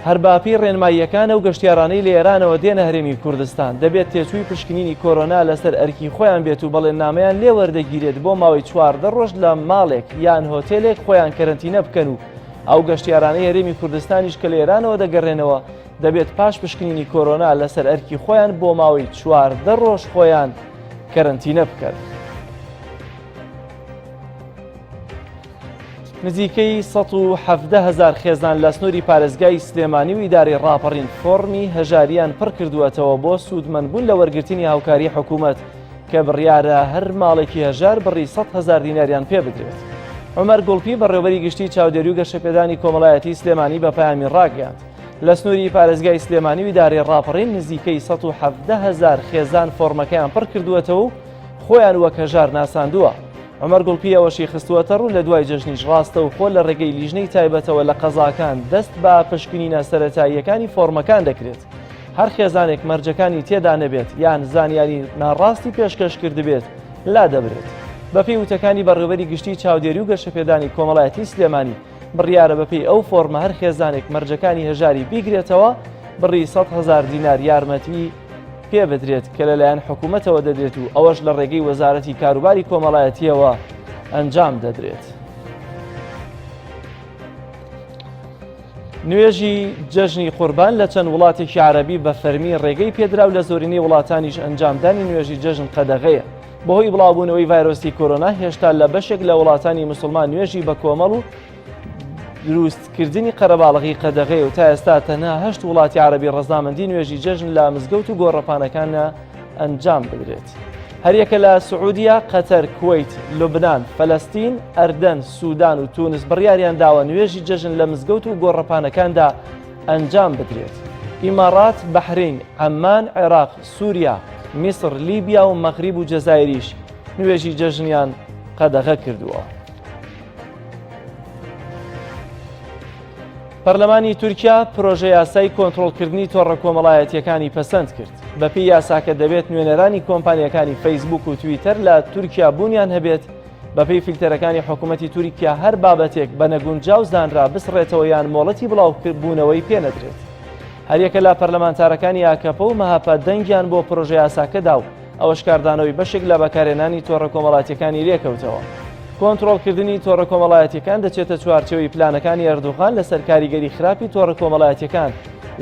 هەر بەپێی ڕێنماییەکان ئەو گەشتیارانەی لە ئێرانەوە دێنە هەرێمی کوردستان دەبێت تێچووی پشکنینی کۆرۆنا لەسەر ئەرکی خۆیان بێت و بەڵێننامەیان لێ وەردەگیرێت بۆ ماوەی 14 ڕۆژ لە ماڵێک یان هۆتێلێک خۆیان کەرەنتینە بکەن و ئەو گەشتیارانەی هەرێمی کوردستانیش کە لە ئێرانەوە دەگەڕێنەوە دەبێت پاش پشکنینی کۆرۆنا لەسەر ئەرکی خۆیان بۆ ماوەی 14 ڕۆژ خۆیان. کەرەنتینە بکەن. نزیکەی 117 هەزار خێزان لە سنووری پارێزگای سلێمانی و ئیدارەی ڕاپەڕین فۆڕمی هەژاریان پڕکردووەتەوە بۆ سوودمەندبوون لە وەرگرتنی هاوکاری حکوومەت کە بڕیارە هەر ماڵێکی هەژار بڕی 100 هەزار دیناریان پێ بدرێت. عومەر گوڵپی بەڕێوەبەری گشتی چاودێری و گەشەپێدانی کۆمەڵایەتی سلێمانی بە پەیامی ڕاگەیاند لە سنووری پارێزگای سلێمانی و ئیدارەی ڕاپەڕین نزیکەی 117 هەزار خێزان فۆڕمەکەیان پڕکردووەتەوە و خۆیان وەک هەژار ناساندووە. عومەر گوڵپی ئەوەشی خستووەتەڕوو، لە دوای جەژنیش ڕاستەوخۆ لە ڕێگەی لیژنەی تایبەتەوە لە قەزاکان دەست بە پشکنینە سەرەتاییەکانی فۆڕمەکان دەکرێت. هەر خێزانێک مەرجەکانی تێدا نەبێت یان زانیاری ناڕاستی پێشکەش کردبێت لادەبرێت. بەپێی وتەکانی بەڕێوەبەری گشتی چاودێری و گەشەپێدانی کۆمەڵایەتی سلێمانی، بڕیارە بەپێی ئەو فۆڕمە هەر خێزانێک مەرجەکانی هەژاری بیگرێتەوە بڕی 100 هەزار دینار یارمەتی پێ بدرێت کە لەلایەن حکوومەتەوە دەدرێت و ئەوەش لە ڕێگەی وەزارەتی کاروباری کۆمەڵایەتیەوە ئەنجام دەدرێت. نوێژی جەژنی قوربان لە چەند وڵاتێکی عەرەبی بە فەرمی ڕێگەی پێدراو لە زۆرینەی وڵاتانیش ئەنجامدانی نوێژی جەژن قەدەغەیە. بەهۆی بڵاوبوونەوەی ڤایرۆسی کۆرۆنا هێشتا لە بەشێک لە وڵاتانی مسلمان نوێژی بە کۆمەڵ و دروستکردنی قەرەباڵغی قەدەغەیە و تا ئێستا تەنها هەشت وڵاتی عەرەبی ڕەزامەندی نوێژی جەژن لە مزگەوت و گۆڕەپانەکانە ئەنجام بدرێت. هەریەکە لە سعودیە، قەتەر، کوەیت، لوبنان، فەلەستین، ئەردەن، سودان و تونس بڕیاریان داوە نوێژی جەژن لە مزگەوت و گۆڕەپانەکاندا ئەنجام بدرێت. ئیماڕات، بەحرەین، عەممان، عێراق، سوریا، میسڕ، لیبیا و مەغریب و جەزایریش نوێژی جەژنیان قەدەغە کردووە. پەرلەمانی تورکیا پرۆژە یاسای کۆنترۆڵکردنی تۆڕە کۆمەڵایەتییەکانی پەسەند کرد. بەپێی یاساکە دەبێت نوێنەرانی کۆمپانیاکانی فەیسبوک و تویتەر لە تورکیا بوونیان هەبێت، بەپێی فیلتەرەکانی حکوومەتی تورکیا هەر بابەتێک بە نەگونجاو زانرا بسڕێتەوە یان مۆڵەتی بڵاوبوونەوەی پێنەدرێت. هەریەکە لە پەرلەمانتارەکانی ئاکەپە و مەهەپە دەنگیان بۆ پرۆژە یاساکە دا و ئەوەش کاردانەوەی بەشێک لە بەکارهێنانی تۆڕە کۆمەڵاتیەکانی لێکەوتەوە. کۆنترۆڵکردنی تۆڕە کۆمەڵایەتیەکان دەچێتە چوارچێوەی پلانەکانی ئەردۆغان لەسەر کاریگەری خراپی تۆڕە کۆمەڵایەتیەکان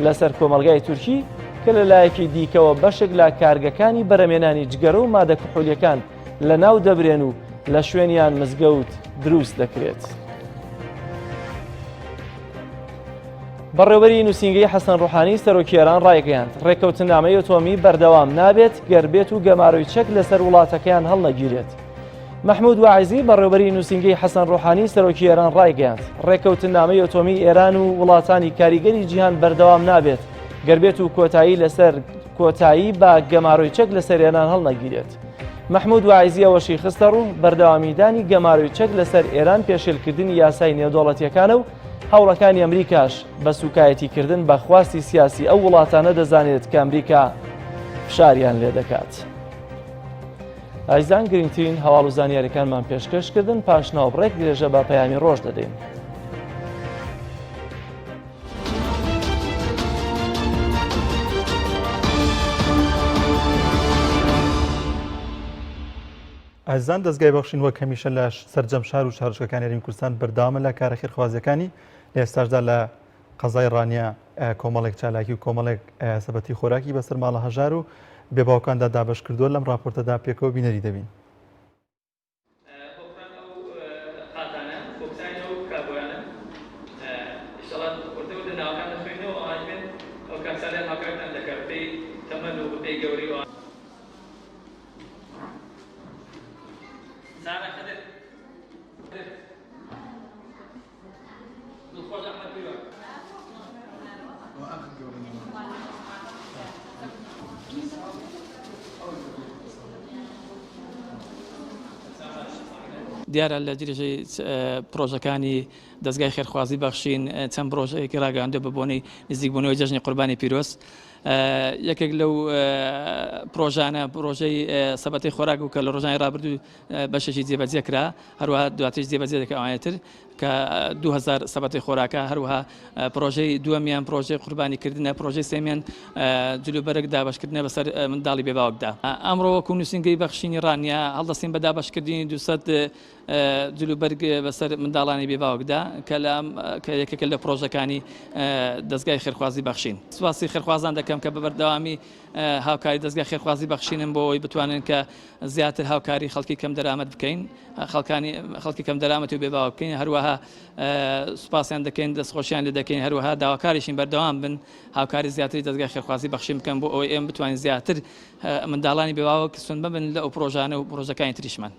لەسەر کۆمەڵگای تورکی کە لە لایەکی دیکەوە بەشێک لە کارگەکانی بەرەمێنانی جگەرە و مادە کحولیەکان لەناو دەبرێن و لە شوێنیان مزگەوت دروست دەکرێت. بەڕێوەبەری نووسینگەی حەسەن ڕۆحانی سەرۆکی ئێران ڕایگەیاند، ڕێککەوتننامەی ئەتۆمی بەردەوام نابێت گەر بێت و گەمارۆی چەک لەسەر وڵاتەکەیان هەڵنەگیرێت. مەحمود واعیزی بەڕێوەبەری نووسینگەی حەسەن ڕۆحانی سەرۆکی ئێران ڕایگەیاند، ڕێککەوتننامەی ئەتۆمی ئێران و وڵاتانی کاریگەری جیهان بەردەوام نابێت گەر بێت و کۆتایی لەسەر کۆتایی بە گەمارۆی چەک لەسەر ئێران هەڵنەگیرێت. مەحمود واعیزی ئەوەشی خستەڕوو، بەردەوامیدانی گەمارۆی چەک لەسەر ئێران پێشێلکردنی یاسای نێودەوڵەتییەکانە و هەوڵەکانی ئەمریکاش بە سوکایەتیکردن بە خواستی سیاسی ئەو وڵاتانە دەزانێت کە ئەمریکا فشاریان لێدەکات. ئایزان گرنگترین هەواڵ و زانیاریەکانمان پێشکەشکردن پاش ناوبڕێک درێژە بە پەیامی ڕۆژ دەدەین. ئازیزان دەزگای بەخشین وەک هەمیشە لە سەرجەم شار و شارۆچکەکانی هەرێمی کوردستان بەردەوامە لە کارە خێرخوازیەکانی لە ئێستاشدا لە قەزای ڕانیە کۆمەڵێک چالاکی و کۆمەڵێک سەبەتی خۆراکی بەسەر ماڵە هەژار و بێباوکاندا دابەش کردووە لەم راپۆرتەدا پێکەوە بینەری دەبین. دیارە لە درێژەی پرۆژەکانی دەزگای خێرخوازی بەخشین چەند پرۆژەیەکی ڕاگەیاندووە بە بۆنەی نزیکبوونەوەی جەژنی قوربانی پیرۆز. یەکێک لەو پرۆژانە پرۆژەی سەبەتەی خۆراک بوو کە لە ڕۆژانی ڕابردوو بەشێکی جێبەجێ کرا، هەروەها دواتریش جێبەجێ دەکرا ئەوانەی تر. کە 2000 سەبەتەی خۆراکە، هەروەها پرۆژەی دووەمیان پرۆژەی قوربانی کردنە، پرۆژەی سێمیان جلوبەرگ دابەشکردنە بەسەر منداڵی بێ باوکدا. ئەمڕۆ وەکو نووسینگەی بەخشینی ڕانیە هەڵدەستین بە دابەشکردنی 200 جلوبەرگ بەسەر منداڵانی بێ باوکدا کە لە کە یەکێکە لە پرۆژەکانی دەزگای خێرخوازی بەخشین. سوپاسی خێرخوازان دەکەم کە بە بەردەوامی هاوکاری دەزگای خێرخوازی بەخشینن بۆ ئەوەی بتوانن کە زیاتر هاوکاری خەڵکی کەم دەرامەت بکەین خەڵکانی خەڵکی کەم دەرامەت و بێ باوک بکەین هەروەها سوپاسیان دەکەین دەستخۆشیان لێ دەکەین هەروەها داواکاریشین بەردەوام بن هاوکاری زیاتری دەزگای خێرخوازی بەخشین بکەن بۆ ئەوەی ئێمە بتوانین زیاتر منداڵانی بێ باوک سوودمەند بن لە ئەو پرۆژانە و پرۆژەکانی تریشمان.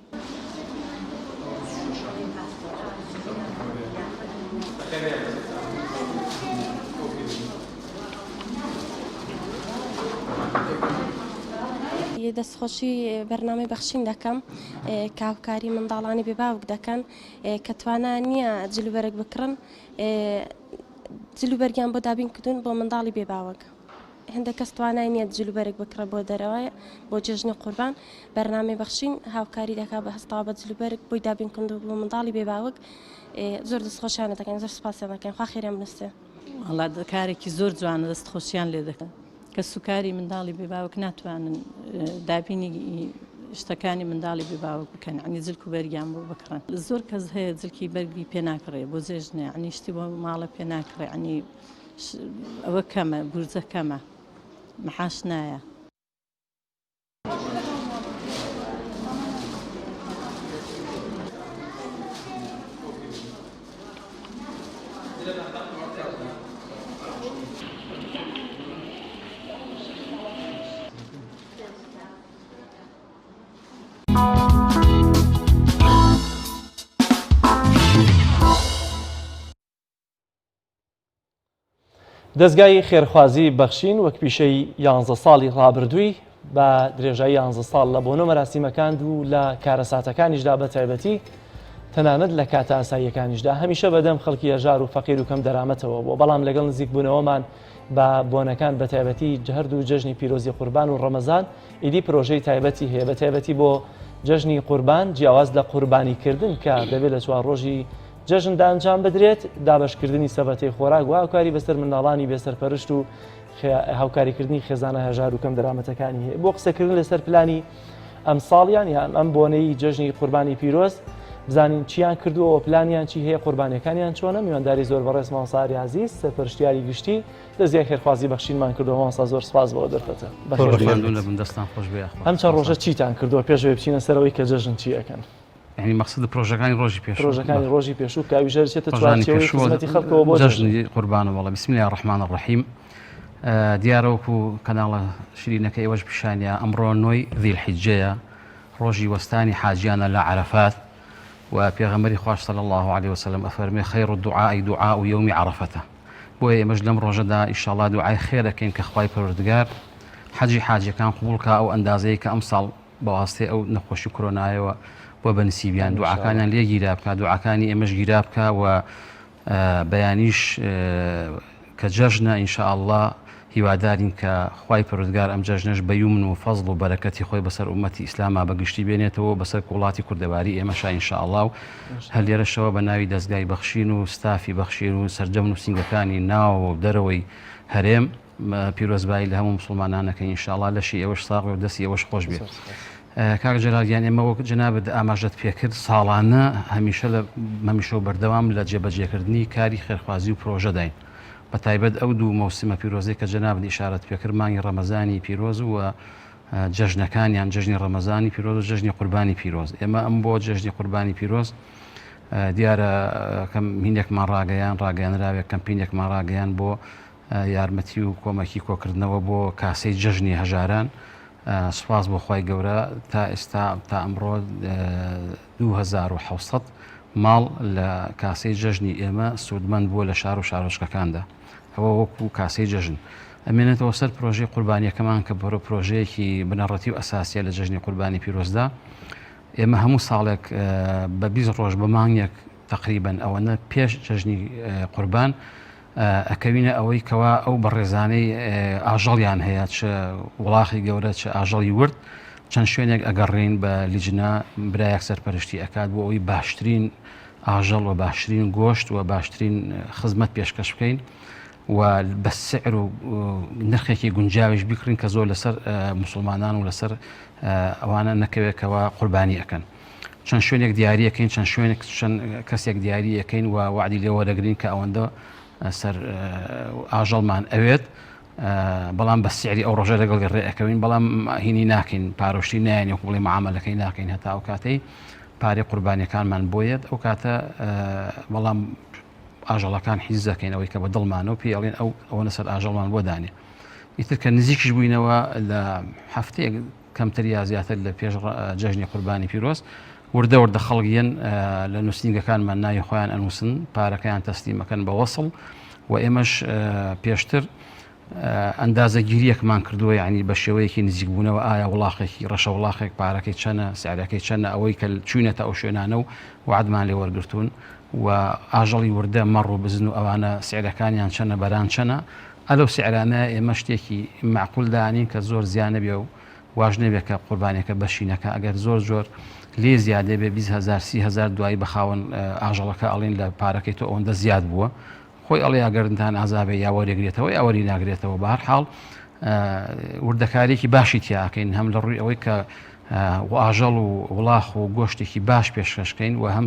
دەستخۆشی بەرنامەی بەخشین دەکەم کە هاوکاری منداڵانی بێ باوک دەکەن کە توانا نییە جلوبەرگ بکڕن جلوبەرگیان بۆ دابین کردوون بۆ منداڵی بێ باوک. هەندێک کەس توانای نییە جلوبەرگ بکڕێ بۆ دەرەوە بۆ جێژنی قوربان بەرنامەی بەخشین هاوکاری دەکات بە هەستاوە بە جلوبەرگ بۆی دابین کردووە بۆ منداڵی بێ باوک زۆر دەستخۆشیانە دەکەین زۆر سوپاسیان دەکەین خوا خێریان بنووسێ. وەڵا کارێکی زۆر جوانە دەست خۆشیان لێ دەکەم کەسوکاری منداڵی بێ باوک ناتوانن دابینی شتەکانی منداڵی بێ باوک بکەن عنی جلک و بەرگیان بۆ بکڕن زۆر کەس هەیە جلکی بەرگی پێ ناکڕێ بۆ جێژنێ عنی شتی بۆ ماڵە پێ ناکڕێ عنی ئەوە کەمە بورجە کەمە محاش نایە. دەزگای خێرخوازی بەخشین وەک پیشەی یانزە ساڵی ڕابردووی بە درێژایی یانزە ساڵ لە بۆنە مەراسیمەکان و لە کارەساتەکانیشدا بە تایبەتی تەنانەت لە کاتە ئاساییەکانیشدا هەمیشە بەدەم خەڵکی هەژار و فەقیر و کەم دەرامەتەوە بووە بەڵام لەگەڵ نزیکبوونەوەمان بە بۆنەکان بە تایبەتی هەردوو جەژنی پیرۆزی قوربان و ڕەمەزان ئیدی پرۆژەی تایبەتی هەیە بە تایبەتی بۆ جەژنی قوربان جیاواز لە قوربانیکردن کە دەبێت لە چوار ڕۆژی جەژندا ئەنجام بدرێت، دابەشکردنی سەبەتەی خۆراک و هاوکاری بەسەر منداڵانی بێسەرپەرشت و هاوکاریکردنی خێزانە هەژار و کەم دەرامەتەکانی هەیە. بۆ قسەکردن لەسەر پلانی ئەمساڵیان یان ئەم بۆنەی جەژنی قوربانی پیرۆز بزانین چیان کردووە و پلانیان چی هەیە قوربانیەکانیان چۆنە میوانداری زۆر بەڕێز مامۆستا ئاری عەزیز سەرپەرشتیاری گشتی دەزگای خێرخوازی بەخشینمان کردووە مامۆستا زۆر سپاس بۆ دەرفەتە دەستان خۆش بێ ئەم چەند ڕۆژە چیتان کردووە پێش ئەوەی بچینە سەرەوەی کە جەژن چی ئەکەن؟ یعنی مەقسەد پرۆژەکانی ڕۆژی پێشوو پرۆژەکانی ڕۆژی پێشوو کە ئەویش دەچێتە چوارچێوەی خزمەتی خەڵکەوە بۆ جەژنی قوربان وەڵا بسم الله الرحمن الرحیم دیارە وەکو کەناڵە شیرینەکە ئێوەش پیشانیا ئەمڕۆ نۆی ذی الحجەیە ڕۆژی وەستانی حاجیانە لە عەرەفات و پێغەمبەری خواش صلی الله علیه وسلم ئەفەرمێ خیر الدعاء دعاء یوم عرفەتە بۆیە ئێمەش لەم ڕۆژەدا ئیشەڵا دوعای خێر ئەکەین کە خوای پەروەردگار حەجی حاجیەکان قبوڵ کا ئەو ئەندازەیە کە ئەمساڵ بە واستەی ئەو نەخۆشی کۆرۆنایەوە بووە بە نسیبیان دوعاکانیان لێ گیرا بکا دوعاکانی ئێمەش گیرا بکا و بەیانیش کە جەژنە ان شاء اللە هیوادارین کە خوای پەروەردگار ئەم جەژنەش بە یومن و فەزڵ و بەرەکەتی خۆی بەسەر ئومەتی ئیسلاما بە گشتی بێنێتەوە و بەسەر وڵاتی کوردەواری ئێمەشا ان شاء اللە و هەر لێرەشەوە بە ناوی دەزگای بەخشین و ستافی بەخشین و سەرجەم نووسینگەکانی ناوەوە و دەرەوەی هەرێم پیرۆزبایی لە هەموو موسڵمانان ئەکەین ان شاء اللە لەشی ئێوەش ساغ بێ و دەستی ئێوەش خۆش بێ کاک جەلال گیان ئێمە وەک جەنابت ئاماژەت پێکرد ساڵانە هەمیشە لە هەمیشە و بەردەوام لە جێبەجێکردنی کاری خێرخوازی و پرۆژەداین بە تایبەت ئەو دوو مەوسمە پیرۆزەی کە جەنابت ئیشارەت پێکرد مانگی ڕەمەزانی پیرۆز و جەژنەکانیان جەژنی ڕەمەزانی پیرۆز و جەژنی قوربانی پیرۆز ئێمە ئەم بۆ جەژنی قوربانی پیرۆز دیارە کەمپینێکمان ڕاگەیان ڕاگەیانراوێک کەمپینێکمان ڕاگەیان بۆ یارمەتی و کۆمەکی کۆکردنەوە بۆ کاسەی جەژنی هەژاران سوپاس بۆ خوای گەورە تا ئێستا تا ئەمڕۆ 2700 ماڵ لە کاسەی جەژنی ئێمە سوودمەند بووە لە شار و شارۆچکەکاندا ئەوە وەکو کاسەی جەژن ئەمێنێتەوە سەر پرۆژەی قوربانیەکەمان کە بەرە پرۆژەیەکی بنەڕەتی و ئەساسیە لە جەژنی قوربانی پیرۆزدا ئێمە هەموو ساڵێک بە 20 ڕۆژ بە مانگێک تقریبا ئەوەنە پێش جەژنی قوربان ئەکەوینە ئەوەی کەوا ئەو بەڕێزانەی ئاژەڵیان هەیە چ وڵاخی گەورە چ ئاژەڵی ورد چەند شوێنێک ئەگەڕێین بە لیجنە برایەک سەرپەرشتی ئەکات بۆ ئەوەی باشترین. ئاژەڵ و باشترین گۆشت و باشترین خزمەت پێشکەش بکەین و بە سعر و نرخێکی گونجاویش بیکڕین کە زۆر لەسەر موسڵمانان و لەسەر ئەوانە نەکەوێت کەوا قوربانی ئەکەن. چەند شوێنێک دیاریەکەین چەند شوێنێک چەند کەسێک دیاری ئەکەین و وعدی لێ وەرەگرین کە ئەوەندە سەر ئاژەڵمان ئەوێت بەڵام بە سعری ئەو ڕۆژە لەگەڵی ڕێ ئەکەوین بەڵام هینی ناکەین پارۆشتی نایەن وەکو بڵێ معامەلەکەی ناکەین هەتا ئەو کاتەی پارەی قوربانیەکانمان بۆیەت ئەو کاتە بەڵام ئاژەڵەکان حیز دەکەین ئەوەی کە بە دڵمانەوە پێی ئەڵێن ئەو ئەوەنە سەر ئاژەڵمان بۆ دانێ ئیتر کە نزیکیش بووینەوە لە هەفتەیەک کەمتر یا زیاتر لە پێش جەژنی قوربانی پیرۆز وردە وردە خەڵک یەن لە نووسینگەکانمان ناوی خۆیان ئەنووسن پارەکەیان تەسلیمەکەن بە وەسڵ و ئێمەش پێشتر ئەندازەگیریەکمان کردووە یعنی بە شێوەیەکی نزیکبوونەوە ئایا وڵاخێکی ڕەشە وڵاخێک پارەکەی چەنە سعرەکەی چەنە ئەوەی کە چوینەتە ئەو شوێنانە و وعدمان لێ وەرگتوون و ئاژەڵی وردە مەڕ و بزن و ئەوانە سعرەکانیان چەنە بەران چەنە ئەلەو سعرانە ئێمە شتێکی معقول دانین کە زۆر زیانە بێ و واش نەبێ کە قوربانیەکە بەشی نەکا ئەگەر زۆر زۆر لێ زیادە بێ 20 هزار 30 هزار دوایی بە خاوەن ئاژەڵەکە ئەڵێن لە پارەکەی تۆ ئەوەندە زیاد بووە خۆی ئەڵێ یا گەردنتان ئازابێ یا وەرێگرێتەوە یا وەری ناگرێتەوە بە هەر حاڵ وردەکاریەکی باشی تیاکەین هەم لە ڕووی ئەوەی کە و ئاژەڵ و وڵاخ و گۆشتێکی باش پێشکەشکەین و هەم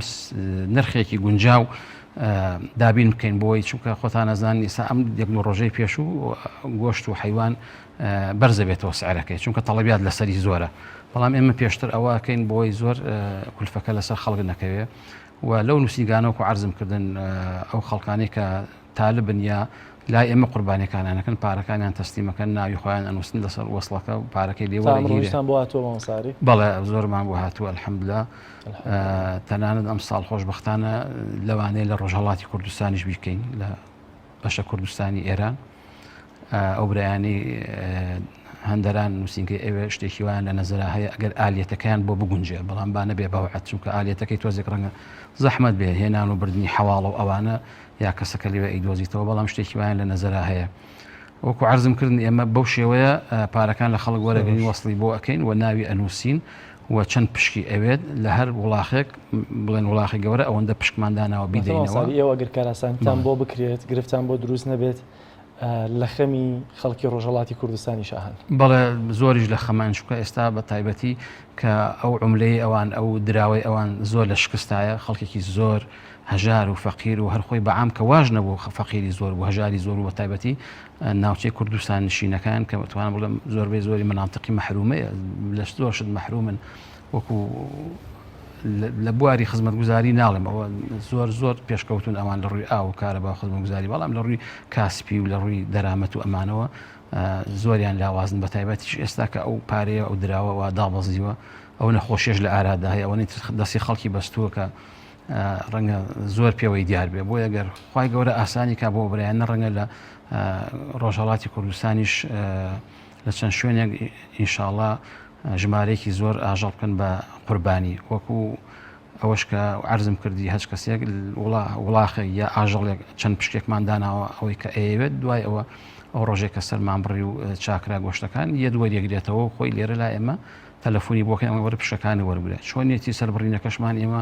نرخێکی گونجاو دابین بکەین بۆی چونکە خۆتان ئەزان ئیسا ئەم یەک دوو ڕۆژەی پێشوو گۆشت و حیوان بەرزەبێتەوە سعرەکەی چونکە تەڵەبیات لەسەری زۆرە بەڵام ئێمە پێشتر ئەوە ئەکەین بۆی زۆر کولفەکە لەسەر خەڵک نەکەوێ و لەو نووسینگانە وەکو عەرزم کردن ئەو خەڵکانەی کە تالبن یا لای ئێمە قوربانیەکانیان ئەکەن پارەکانیان تەسلیمەکەن ناوی خۆیان ئەنووسن لەسەر وەسڵەکە و پارەکەی لێ وەرەگیرێ. تا ئەمڕۆیشتان بۆ هاتووە مامۆستا ئاری؟ بەڵێ زۆرمان بۆ هاتووە الحمدللە تەنانەت ئەمساڵ خۆشبەختانە لەوانەیە لە ڕۆژهەڵاتی کوردستانیش بیکەین لە بەشە کوردستانی ئێران ئەو برایانەی هەندەران نووسینگەی ئەوێ شتێکی وایان لە نەزرا هەیە ئەگەر ئالیەتەکەیان بۆ بگونجێ بەڵام با نەبێ بەوعەت چونکە ئالیەتەکەی تۆزێک ڕەنگە زەحمەت بێ هێنان و بردننی حەواڵە و ئەوانە یا کەسەکە لەوێ ئەیدۆزیتەوە بەڵام شتێکی وایان لە نەزرا هەیە وەکو عرضم کردن ئێمە بەو شێوەیە پارەکان لە خەڵک وەرەگرین وەصلی بۆ ئەەکەین و ناوی ئەنووسین و چەند پشکی ئەوێت لە هەر وڵاخێک بڵێن وڵاخی گەورە ئەوەندە پشکمان داناوە بیدەینەوە. ئێوە گەر کاراسانیتان بۆ بکرێت گرفتان بۆ دروست نەبێت لە خەمی خەڵکی ڕۆژهەڵاتی کوردستانیشا هەن. بەڵێ زۆریش لە خەمان چونکە ئێستا بە تایبەتی کە ئەو عوملەی ئەوان ئەو دراوەی ئەوان زۆر لە شکستایە خەڵکێکی زۆر هەژار و فەقیر و هەر خۆی بە عام کە واش نەبوو فەقیری زۆر بوو هەژاری زۆر بوو بە تایبەتی ناوچەی کوردستان نشینەکان کە بتوانم بڵێم زۆربەی زۆری مناتقی مەحرومەیە لە زۆر شت مەحرومن وەکو لە بواری خزمەتگوزاری ناڵێم ئەوە زۆر زۆر پێشکەوتون ئەوان لە ڕووی ئاو و کارەبا و خزمەتگوزاری بەڵام لە ڕووی کاسپی و لە ڕووی دەرامەت و ئەمانەوە زۆریان لاوازن بە تایبەتیش ئێستا کە ئەو پارەیە ئەو دراوە وا دابەزیوە ئەو نەخۆشیش لە ئارادا هەیە ئەوەی دەستی خەڵکی بەستووە کە ڕەنگە زۆر پێوەی دیار بێ بۆیە گەر خوای گەورە ئاسانی کا بۆ برایان نە ڕەنگە لە ڕۆژهەڵاتی کوردستانیش لە چەند شوێنێک ئینشاڵا ژمارەیەکی زۆر ئاژەڵ بکەن بە قوربانی وەکو ئەوەش کە عرضم کردی هەچ کەسێک وڵاخێک یا ئاژەڵێک چەند پشکێکمان داناوە ئەوەی کە ئەیەوێت دوای ئەوە ئەو ڕۆژێک کە سەرمان بڕی و چاکرا گۆشتەکان یەت وەریەگرێتەوە خۆی لێرە لا ئێمە تەلەفۆنی بۆ کەین وەرە پشکەکانی وەربگرە. چۆنیەتی سەربڕینەکەشمان ئێمە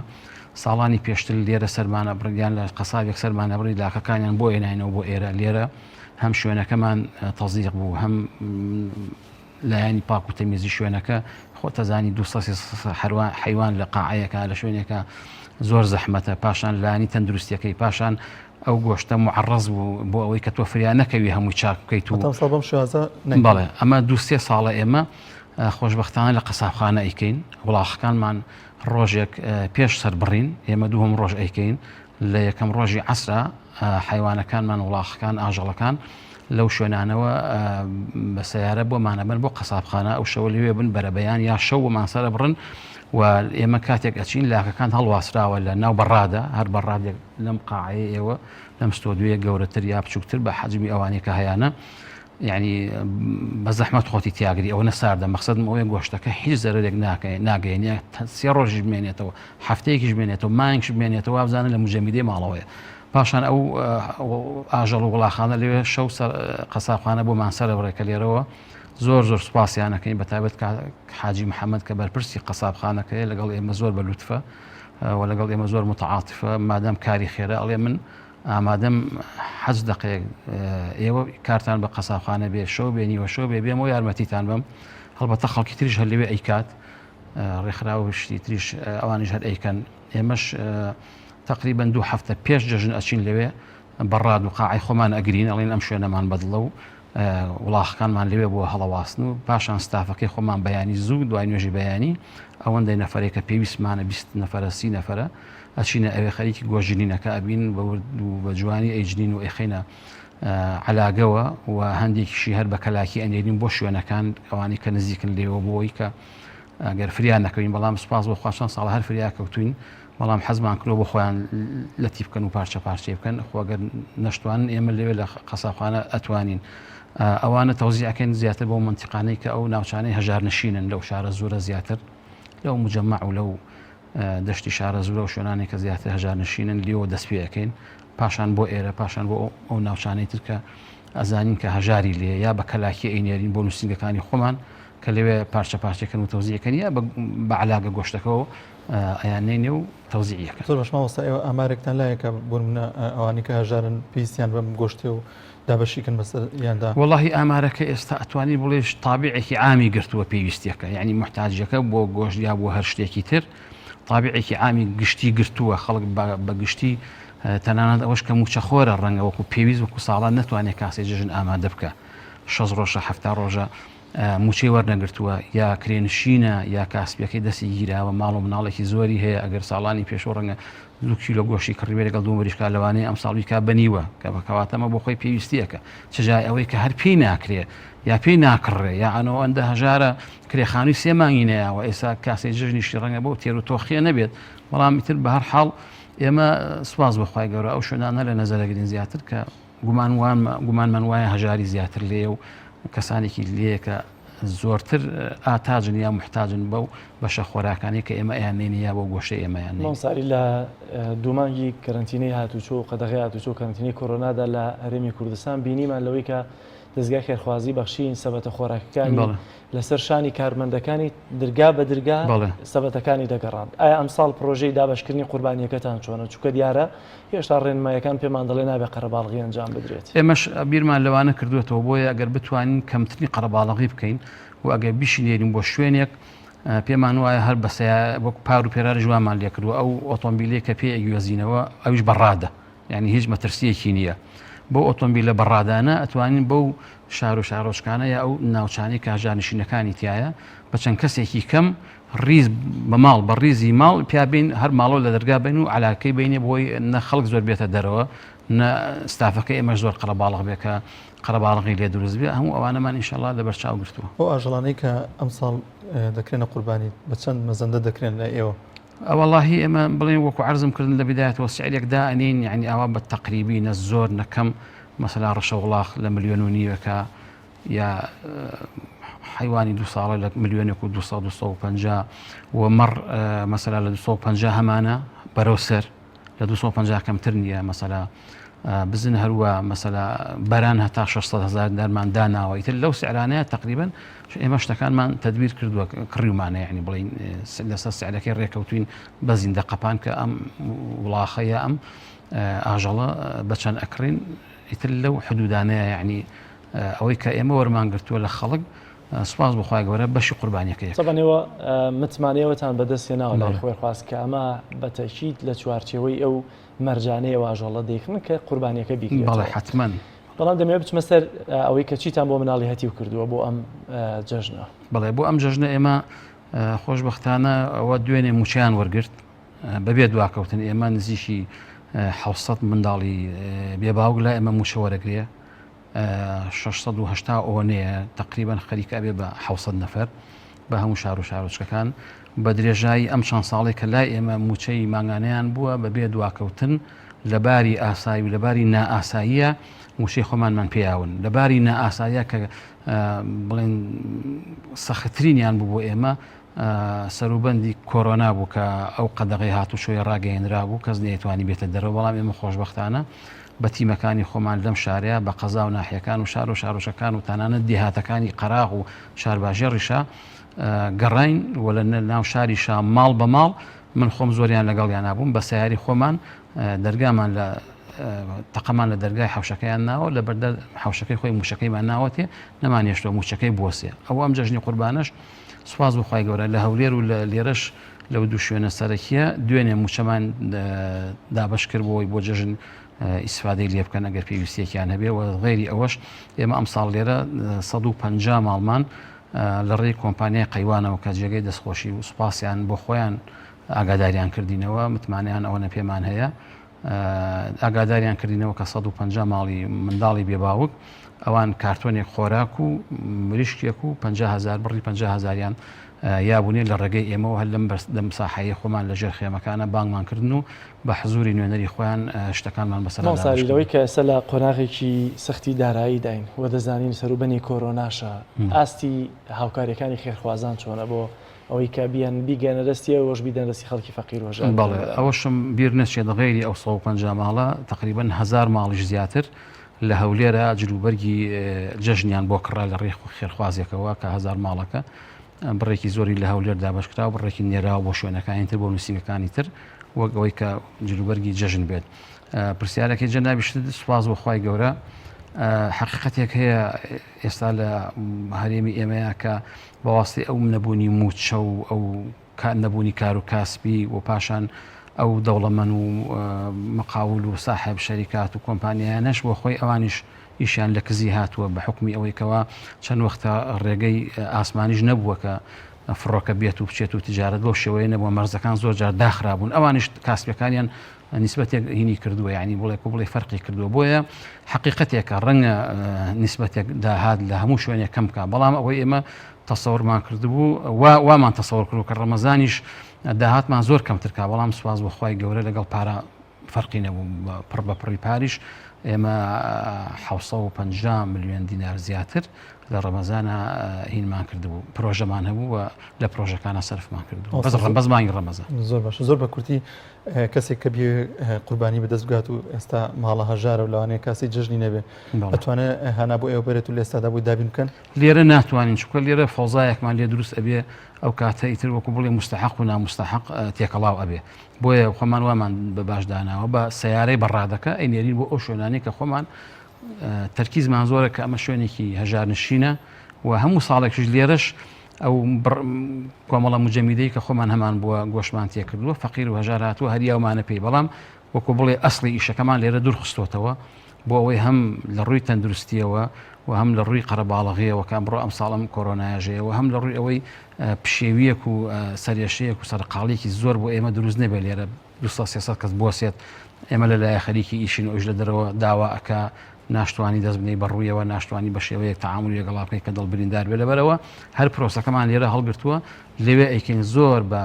ساڵانی پێشتر لێرە سەرمانە بڕین یان لە قەسابێک سەرمانە بڕی لاکەکانیان بۆ هێناینەوە بۆ ئێرە لێرە هەم شوێنەکەمان تەزیق بوو هەم لایەنی پاک و تەمیزی شوێنەکە خۆتەزانی دو حیوان لە قاعەیەکە لە شوێنێکە زۆر زەحمەتە پاشان لانی تەندروستیەکەی پاشان ئەو گۆشتە معڕز بوو بۆ ئەوەی کە تۆ فریا نەکەوی هەمووی چاک بکەیت و بەڵێ ئەمە دو سێ ساڵە ئێمە خۆشبەختانە لە قەسابخانە ئەیکەین، وڵاخەکانمان ڕۆژێک پێش سەربڕین، ئێمە دووهەم ڕۆژ ئەیکەین، لە یەکەم ڕۆژی عەسرا حەیوانەکانمان، وڵاخەکان، ئاژەڵەکان لەو شوێنانەوە بە سەیارە بۆمان ئەبەن بۆ قەسابخانە، ئەو شەوە لەوێ بن بەرەبەیان یا شەو بۆمان سەرەبڕن و ئێمە کاتێک ئەچین لاکەکان هەڵواسراوە لە ناو بەڕادە، هەر بەڕادێک لەم قاعەیە ئێوە لەم ستۆدیۆیە گەورەتر یا بچووکتر بە حەجمی ئەوانەی کە هەیانە یانی بە زەحمەت خۆتی تیاگری ئەوەنە ساردە مەخسەدم ئەوەیە گۆشتەکە هیچ زەرەرێک ناگەیەنێ سێ ڕۆژیش بمێنێتەوە هەفتەیەکیش بمێنێتەوە مانگیش بمێنێتەوە وابزانە لە مجەمیدەی ماڵەوەیە پاشان ئەو ئاژەڵ و وڵاخانە لەوێ شەو قەسابخانە بۆمان سەرە بڕێکە لێرەوە زۆر زۆر سوپاسیانەکەین بە تایبەت حاجی محەممەد کە بەرپرسی قەسابخانەکەیە لەگەڵ ئێمە زۆر بە لوتفە. و لەگەڵ ئێمە زۆر متعاتفە مادام کاری خێرە ئەڵێ من ئامادەم حەز دقەیەک ئێوە کارتان بە قەسابخانە بێ شەو بێ نیوە شەو بێ بێمەوە یارمەتیتان بم هەڵبەتە خەڵکی تریش هەر لەوێ ئەیکات ڕێکخراو و شتی تریش ئەوانیش هەر ئەیکەن ئێمەش تقریبا دوو هەفتە پێش جەژن ئەچین لەوێ بەڕاد و قاعی خۆمان ئەگرین ئەڵێن ئەم شوێنەمان بەدڵە و وڵاخەکانمان لەوێ بۆ هەڵەواسن و پاشان ستافەکەی خۆمان بەیانی زوو دوای نوێژی بەیانی ئەوەندەی نەفرێک کە پێویستمانە 20 نەفرە سی نەفرە ئەچینە ئەوێ خەریکی گۆژینینەکە ئەبین بە ورد و بە جوانی ئەیجنین و ئەیخەینە عەلاگەوە و هەندێکیشی هەر بە کەلاکی ئەنێرین بۆ شوێنەکان ئەوانەی کە نزیکن لێوە بۆی کە گەر فریا نەکەوین بەڵام سوپاس بۆ خوا چەند ساڵە هەر فریا کەوتوین بەڵام حەزمان کردوە بۆ خۆیان لەتی بکەن و پارچە پارچەی بکەن خۆ گەر نەشتوانن ئێمە لەوێ لە قەسابخانە ئەتوانین ئەوانە تەوزیعەکەین زیاتر بۆ منتیقانەی کە ئەو ناوچانەی هەژار نشینن لەو شارە زۆرە زیاتر لەو مجەمع و لەو دەشتی شارەزوورە و شوێنانێک کە زیاتر هەژارنشینن لێوە دەست پێ ئەکەین پاشان بۆ ئێرە پاشان بۆ ئەو ناوچانەی تر کە ئەزانین کە هەژاری لێ یا بە کەلاکی ئەینێرین بۆ نووسینگەکانی خۆمان کە لەوێ پارچە پارچەکەن و تەوزیعەکەن یا بە علاگە گۆشتەکەەوە ئەیانێنێ و تەوزیعەکە. زۆر باش مامۆستا ئێوە ئامارێکتان لایە کە بۆ نمونە ئەوانەی کە هەژارن پێویستیان بەم گۆشتێ و دابەشی کەن بەسەر یاندا؟ وەڵاهی ئامارەکە ئێستا ئەتوانی بڵێ تابعێکی عامی گرتووە پێویستیەکە یعنی موحتاجیەکە بۆ گۆشت یا بۆ هەر شتێکی تر تابعێکی عامی گشتی گرتووە خەڵک بە گشتی تەنانەت ئەوەش کە موچەخۆرە ڕەنگە وەکو پێویست وەکو ساڵان نەتوانێت کاسەی جەژن ئامادە بکە شەست ڕۆژە حەفتا ڕۆژە موچەی وەرنەگرتووە یا کرێنشینە یا کاسپیەکەی دەستی گیراوە ماڵ و مناڵێکی زۆری هەیە ئەگەر ساڵانی پێشوو ڕەنگە دوو کیلۆ گۆشتی کڕیبێ لەگەڵ دوو مریشکا لەوانەیە ئەمساڵ بیکا بە نیوە کە بە کەواتە ئەمە بۆ خۆی پێویستیەکە چ جای ئەوەی کە هەر پێی ناکرێ یا پێی ناکڕێ یا ئەنۆ ئەندە هەژارە کرێخانووی سێ مانگی نەیاوە ئێستا کاسەی جەژنیشی ڕەنگە بۆ تێر و تۆخیە نەبێت بەڵام ئیتر بە هەر حاڵ ئێمە سوپاس بۆ خوای گەورە ئەو شوێنانە لە نەزەرەگرین زیاتر کە گومان گومانمان وایە هەژاری زیاتر لێیە و کەسانێکی لێیە کە زۆرتر ئاتاجن یا موحتاجن بەو بەشە خۆراکانەی کە ئێمە ئەیاننێنین یا بەو گۆشتەی ئێمە ئەیاننێین. مام ساری لە دوو مانگی کەرەنتینەی هاتوچۆ و قەدەغەی هاتوچۆ و کەرەنتینەی کۆرۆنادا لە هەرێمی کوردستان بینیمان لەوەی کە دەزگای خێرخوازی بەخشین سەبەتە خۆراکەکانی لەسەر شانی کارمەندەکانی درگا بە درگا سەبەتەکانی دەگەڕاند. ئایا ئەمساڵ پرۆژەی دابەشکردنی قوربانییەکەتان چۆنە؟ چونکە دیارە هێشتا ڕێنماییەکان پێمان دەڵێ نابێ قەرەباڵغی ئەنجام بدرێت. ئێمەش بیرمان لەوانە کردووەتەوە، بۆیە ئەگەر بتوانین کەمترین قەرەباڵغی بکەین و ئەگەر بیشنێرین بۆ شوێنێک، پێمان وایە هەر بە وەک پار و پێراریش وامان لێکردووە، ئەو ئۆتۆمبیلەی کە پێی ئەگوێزینەوە ئەویش بە ڕادە. یانی هیچ مەترسیەکی نییە بەو ئۆتۆمبیلە بەڕادانە ئەتوانین بەو شار و شارۆچکانە یا ئەو ناوچانەی کە هەژارنشینەکانی تایە بە چەند کەسێکی کەم ڕیز بە ماڵ بە ڕیزی ماڵ پیا بین هەر ماڵەوە لە دەرگا بین و علاکەی بینێ بۆی نە خەڵک زۆر بێتە دەرەوە نە ستافەکە ئێمە زۆر قەرەباڵغ بێ کە قەرەباڵغی لێ دروست بێ هەموو ئەوانەمان ئینشەڵا لەبەر چاو گرتووە. ئەو ئاژەڵانەی کە ئەمساڵ دەکرێنە قوربانی بە چەند مەزەندە دەکرێن لای ئێوە؟ وەڵاهی ئێمە بڵێن وەکو عەرزم کردن لە بدایەتەوە سعرێک دائەنێین یعنی ئاوا بە تەقریبی نە زۆر نە کەم مەسەلا ڕەشە وڵاخ لە ملیۆن و نیوێکە یا حیوانی دو ساڵە لە ملیۆنێک و 250 و مەڕ مەسەلا لە 250 هەمانە بەرەو سەر لە 250 کەمتر نییە مەسەلا بزن هەروە مەسەلا بەران هەتا 600 هزار دەرمان داناوە ئیتر لەو سعرانەیە تقریبن ئێمە شتەکانمان تدبیر کردووە کڕیومانە یعنی بڵین لەسەر سعرەکەی ڕێکەوتوین بە زیندە قەپان کە ئەم وڵاخە یا ئەم ئاژەڵە بە چەند ئەکڕین ئیتر لەو حدودانەیە یعنی ئەوەی کە ئێمە وەرمان گرتووە لە خەڵک سوپاس بۆ خوای گەورە بەشی قوربانیەکەی. تەبعەن ئێوە متمانەیەوەتان بەدەست هێناوە لای خۆێرخواز کە ئەمە بە تەئکید لە چوارچێوەی ئەو مەرجانەیە واژۆڵە دەیکڕن کە قوربانیەکە بیکرێتەوە. بەڵێ حەتمەن. بەڵام دەمەوێت بچمە سەر ئەوەی کە چیتان بۆ مناڵی هەتیو کردووە بۆ ئەم جەژنە. بەڵێ بۆ ئەم جەژنە ئێمە خۆشبەختانە ئەوە دوێنێ موچەیان وەرگرت بەبێ دواکەوتن ئێمە نزیکی 600 منداڵی بێ باوک لای ئێمە موچە وەرەگرێ 680 ئەوەنەیە تقریبان خەریکە ئەبێ بە 600 نەفەر بە هەموو شار و شارۆچکەکان بە درێژایی ئەم چەند ساڵێک کە لای ئێمە موچەی مانگانەیان بووە بە بێ دواکەوتن لە باری ئاسایی و لە باری نائاساییە موچەی خۆمانمان پێیاون لە باری نائاساییە کە بڵێن سەختترینیان بوو بۆ ئێمە سەروبەندی کۆرۆنا بوو کە ئەو قەدەغەی هاتوچۆی ڕاگەیەنرابوو کەس نەیتوانی بێتە دەرەوە بەڵام ئێمە خۆشبەختانە بە تیمەکانی خۆمان لەم شارەیە بە قەزا و ناحیەکان و شار و شارۆچکەکان و تەنانەت دێهاتەکانی قەراغ و شارباژێڕیشا گەڕاین و لە ناو شاریشا ماڵ بە ماڵ. من خۆم زۆریان لەگەڵیانا بووم بە سەیاری خۆمان دەرگامان لە تەقەمان لە دەرگای حەوشەکەیان ناوە لە بەردەر حەوشەکەی خۆی موچەکەیمان ناوەتێ نەمانێشتەوە موچەکەی بوەسێ ئەو ئەم جەژنی قوربانەش سوپاس بۆ خوای گەورە لە هەولێر و لە لێرەش لەو دوو شوێنە سەرەکیە دوێنێ موچەمان دابەش کرد بۆی بۆ جەژن ئیسفادەی لێ بکەن ئەگەر پێویستیەکیان هەبێ و غێری ئەوەش ئێمە ئەمساڵ لێرە 150 ماڵمان لە ڕێی کۆمپانیای قەیوانەوە کە جێگەی دەستخۆشی و سوپاسیان بۆ خۆیان ئاگاداریان کردینەوە متمانەیان ئەوەنە پێمان هەیە ئاگاداریان کردینەوە کە 150 ماڵی منداڵی بێباوک ئەوان کارتۆنێک خۆراک و مریشکێک و 50 هزار بڕی 50 هزاریان یابوونێ لە ڕێگەی ئێمەوە هەر لەم لەم ساحەیە خۆمان لە ژێر خێمەکانە بانگمان کردن و بە حزوری نوێنەری خۆیان شتەکانمان بەسەر مامۆستا لەوەی کە ئێستا لە قۆناغێکی سەختی داراییداین و دەزانین سەروبەنی کۆرۆناشە ئاستی هاوکاریەکانی خێرخوازان چۆنە بۆ ئەوەی کە بیان بیگەنە دەستی ئەوەش بیدەن دەستی خەڵکی فەقیر و هەژار بەڵێ ئەوەشم بیر نەچێت غەیری ئەو 150 ماڵە تقریبا هەزار ماڵیش زیاتر لە هەولێرە جلوبەرگی جەژنیان بۆ کڕا لە ڕێی خێرخوازێکەوە کە هەزار ماڵەکە بڕێکی زۆری لە هەولێر دابەشکرا و بڕێکی نێراوە بۆ شوێنەکانی تر بۆ نووسینگەکانی تر وەک ئەوەی کە جلوبەرگی جەژن بێت پرسیارەکەی جەنابیشت سوپاس بۆ خوای گەورە حقیقەتێک هەیە ئێستا لە هەرێمی ئێمەیە کە بەواستی ئەو نەبوونی موچە و ئەو نەبوونی کار و کاسبی و پاشان ئەو دەوڵەمەن و مقاول و ساحێب شەریکات و کۆمپانیایانەش بۆ خۆی ئەوانیش ئیشیان لە کزی هاتووە بە حوکمی ئەوەی کەوا چەند وەختە ڕێگەی ئاسمانیش نەبووە کە فڕۆکە بێت و بچێت و تجارەت بەو شێوەیە نەبووە مەرزەکان زۆر جار داخرابوون ئەوانیش کاسبەکانیان نیسبەتێک هینی کردووە یعنی بڵێک و بڵێ فەرقی کردووە بۆیە حقیقەتێکە ڕەنگە نیسبەتێک داهات لە هەموو شوێنێک کەم بکە بەڵام ئەوەی ئێمە تەسەورمان کردبوو وامان تەسەور کرد کە ڕەمەزانیش داهاتمان زۆر کەمتر کا بەڵام سواز بۆ خوای گەورە لەگەڵ پارە فەرقی نەبوو پڕ بە پڕی پاریش ئێمە 750 ملیۆن دینار زیاتر لە ڕەمەزانە هینمان کردبوو پرۆژەمان هەبوو و لە پرۆژەکانە سەرفمان کردو بەس بەس مانگی ڕەمەزان زۆر باش زۆر بە کورتی کەسێک کە بێ قوربانی بەدەست بگات و ئێستا ماڵە هەژارە و لەوانەیە کاسی جەژنی نەبێ ئەتوانێت هانا بۆ ئێوە بەرێت و لە ئێستادا بۆی دابین بکەن لێرە ناتوانین چونکە لێرە فەوزایەکمان لێ دروست ئەبێ ئەو کاتە ئیتر وەکو بڵێ مستحق و نامستحق تێکەڵاو ئەبێ بۆیە خۆمان وامان بە باش داناوە بە سیارەی بەڕادەکە ئەینێرین بۆ ئەو شوێنانی کە خۆمان تەرکیزمان زۆرە کە ئەمە شوێنێکی هەژارنشینە و هەموو ساڵێکیش لێرەش ئەو کۆمەڵە مجەمیدەی کە خۆمان هەمان بووە گۆشمان تێکردووە فەقیر و هەژار هاتووە هەریاومانە پێی بەڵام وەکو بڵێ ئەسڵی ئیشەکەمان لێرە دوور خستۆتەوە بۆ ئەوەی هەم لە ڕووی تەندروستیەوە و هەم لە ڕووی قەرەباڵغیەوە کە ئەمڕۆ ئەمساڵ ئەم کۆرۆنایە ژەیە و هەم لە ڕووی ئەوەی پشێویەک و سەرێشەیەک و سەرقاڵیەکی زۆر بۆ ئێمە دروست نەبێت لێرە 200 300 کەس بوەسێت ئێمە لە لایە خەریکی ئیشین و ئەویش لە دەرەوە داوا ئەکا ناشتوانی دەست بنێی بە ڕوویەوە ناشتوانی بە شێوەیەک تەعامولی لەگەڵا بکەی کە دڵ بریندار بێ لەبەرەوە هەر پرۆسەکەمان لێرە هەڵگرتووە لەوێ ئەیکەین زۆر بە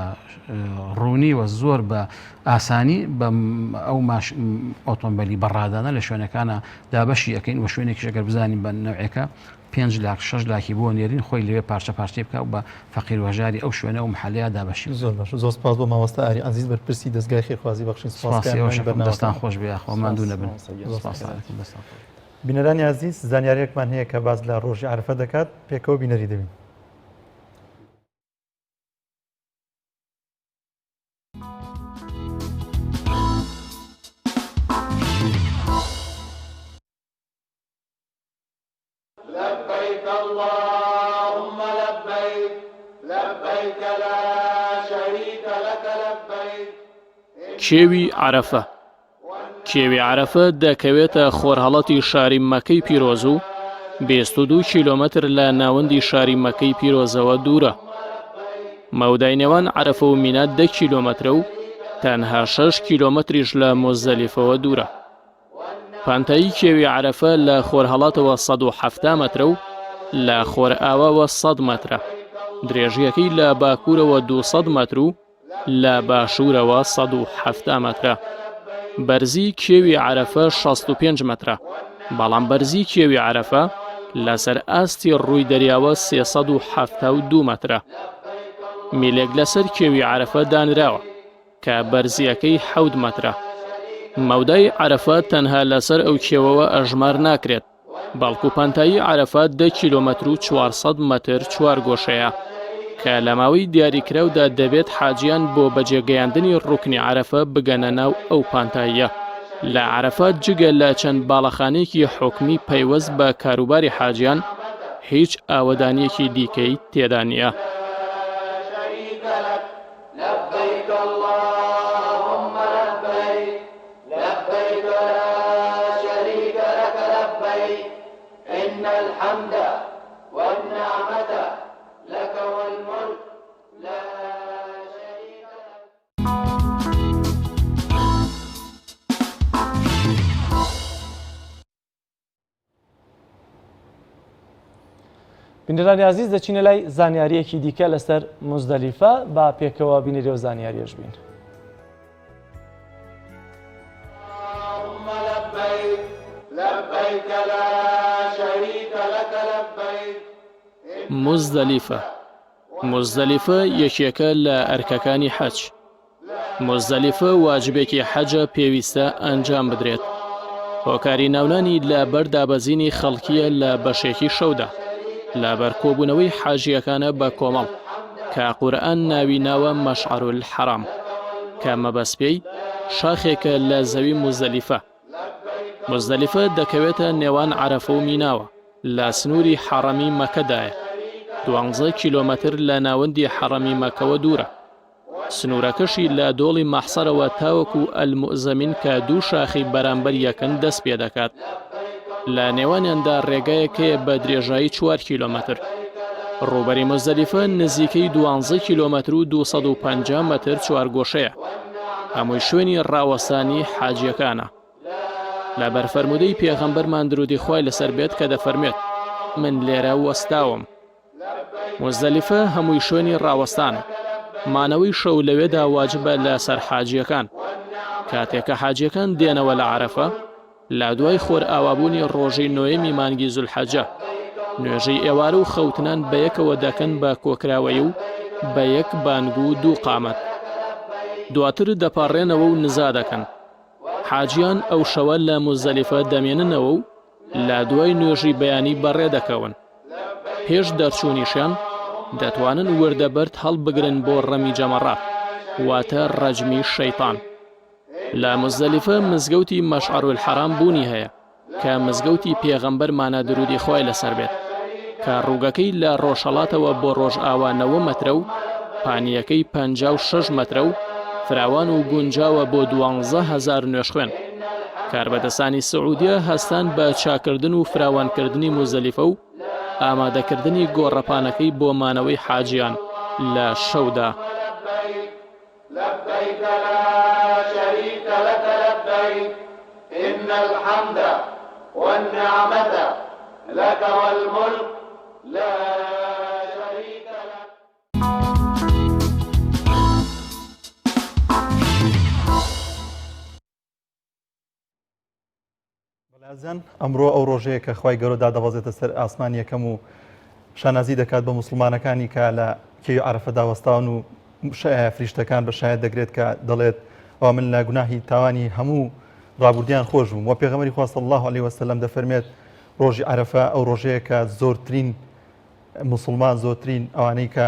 ڕوونی و زۆر بە ئاسانی بە ئەو ماش ئۆتۆمبیلی بەڕادانە لە شوێنەکانە دابەشی ئەەکەین و شوێنێکیش ئەگەر بزانین بە نەوعێکە پێنج لاک شەش لاکی بۆ نێرین خۆی لەوێ پارچە پارچەی بکا و بە فەقیر و هەژاری ئەو شوێنە و محەلەیە دابەشی بکا. زۆر باشە زۆر سپاس بۆ مامۆستا ئاری عەزیز بەرپرسی دەزگای خێرخوازی بەخشین سپاس سپاسی کە ئێوەش میوانی ئەکەم دەستان بەرنامەکەمان. خۆش بێ یاخوا سپاس ماندوو نەبن مامۆستا گیان سپاس سپاس. ئەکەم دەستان خۆش بێ. بینەرانی ئازیز زانیاریەکمان هەیە کە باس لە ڕۆژی عەرەفە دەکات پێکەوە بینەری دەبین. لبیک اللهم لبیک لبیک لا شریک لک لبیک. کێوی عەرەفە کێوی عەرەفە دەکەوێتە خۆرهەڵاتی شاری مەکەی پیرۆز و 22 کیلۆمەتر لە ناوەندی شاری مەکەی پیرۆزەوە دوورە. مەودای نێوان عەرەفە و مینا دە کیلۆمەترە و تەنها شەش کیلۆمەتریش لە موزدەلیفەوە دوورە. پانتایی کێوی عەرەفە لە خۆرهەڵاتەوە 170 مەترە و لە خۆرئاواوە 100 مەترە. درێژییەکەی لە باکوورەوە 200 مەتر و لە باشوورەوە 170 مەترە. بەرزی کێوی عەرەفە 65 مەترە، بەڵام بەرزی کێوی عەرەفە لەسەر ئاستی ڕووی دەریاوە 372 مەترە. میلێک لەسەر کێوی عەرەفە دانراوە. کە بەرزییەکەی حەوت مەترە. مەودای عەرەفات تەنها لەسەر ئەو کێوەوە ئەژمار ناکرێت، بەڵکو پانتایی عەرەفات دە کیلۆمەتر و 400 مەتر چوارگۆشەیە. کە لە ماوەی دیاریکراودا دەبێت حاجیان بۆ بەجێگەیاندنی ڕوکنی عەرەفە بگەنە ناو ئەو پانتاییە. لە عەرەفات جگە لە چەند باڵەخانەیەکی حکومی پەیوەست بە کاروباری حاجیان، هیچ ئاوەدانییەکی دیکەی تێدا نییە. بینەرانی ئازیز دەچینە لای زانیاریەکی دیکە لەسەر مزدەلیفە با پێکەوە بینەری و زانیاریەش بین. موزدەلیفە موزدەلیفە یەکێکە لە ئەرکەکانی حەج. موزدەلیفە واجبێکی حەجە پێویستە ئەنجام بدرێت. هۆکاری ناونانی لە بەر دابەزینی خەڵکییە لە بەشێکی شەودا. لەبەر کۆبوونەوەی حاجییەکانە بە کۆمەڵ کە قورئان ناوی ناوە مەشعەرولحەرام کە مەبەست پێی شاخێکە لە زەوی موزدەلیفە. موزدەلیفە دەکەوێتە نێوان عەرەفە و میناوە، لە سنووری حەڕەمی مەکەدایە، دوانزە کیلۆمەتر لە ناوەندی حەڕەمی مەکەوە دوورە. سنوورەکەشی لە دۆڵی مەحسەرەوە تاوەکو ئەلموئزەمین کە دوو شاخی بەرامبەر یەکن دەست پێدەکات. لە نێوانیاندا ڕێگایەک هەیە بە درێژایی چوار کیلۆمەتر. ڕووبەری موزدەلیفە نزیکەی دوانزە کیلۆمەتر و 250 مەتر چوارگۆشەیە. هەمووی شوێنی ڕاوەستانی حاجیەکانە. لەبەر فەرموودەی پێغەمبەرمان درودی خوای لەسەر بێت کە دەفەرموێت، من لێرە وەستاوم. موزدەلیفە هەمووی شوێنی ڕاوەستانە. مانەوەی شەو لەوێدا واجبە لە سەر حاجیەکان. کاتێک کە حاجیەکان دێنەوە لە عەرەفە، لە دوای خۆرئاوابوونی ڕۆژی نۆیەمی مانگی زولحەجە، نوێژی ئێوارە و خەوتنان بەیەکەوە دەکەن بە کۆکراوەیی و بە یەک بانگ و دوو قامەت. دواتر دەپاڕێنەوە و نزا دەکەن. حاجیان ئەو شەوە لە موزدەلیفە دەمێننەوە و لە دوای نوێژی بەیانی بەڕێ دەکەون. پێش دەرچوونیشیان دەتوانن وردە بەرد هەڵبگرن بۆ ڕەمی جەمەڕات، واتە ڕەجمی شەیتان. لە موزدەلیفە مزگەوتی مەشعەرولحەرام بوونی هەیە کە مزگەوتی پێغەمبەرمانە درودی خوای لەسەر بێت کە ڕووگەکەی لە ڕۆژهەڵاتەوە بۆ ڕۆژئاوا نەوە مەترە و پانییەکەی 56 مەترە و فراوان و گونجاوە بۆ 12000 نوێژخوێن. کاربەدەستانی سعودیە هەستان بە چاکردن و فراوانکردنی موزدەلیفە و ئامادەکردنی گۆڕەپانەکەی بۆ مانەوەی حاجیان لە شەودا. لبیک لا شریک لک لبیک ان الحمد والنعمة لک والملک لا شریک لک. بەڵێ ئەمڕۆ ئەو ڕۆژەیە کە خوای گەورە دادەبەزێتە سەر ئاسمان یەکەم و شانازی دەکات بە موسڵمانەکانی کە لە کێوی عەرەفەدا وەستاون و فریشتەکان بە شایەت دەگرێت کە دەڵێت ئەوە من لە گوناهی تاوانی هەموو ڕابردیان خۆش بووم و پێغەمبەری خوا صلی الله علیه وسلم دەفەرمێت ڕۆژی عەرەفە ئەو ڕۆژەیە کە زۆرترین موسڵمان زۆرترین ئەوانەی کە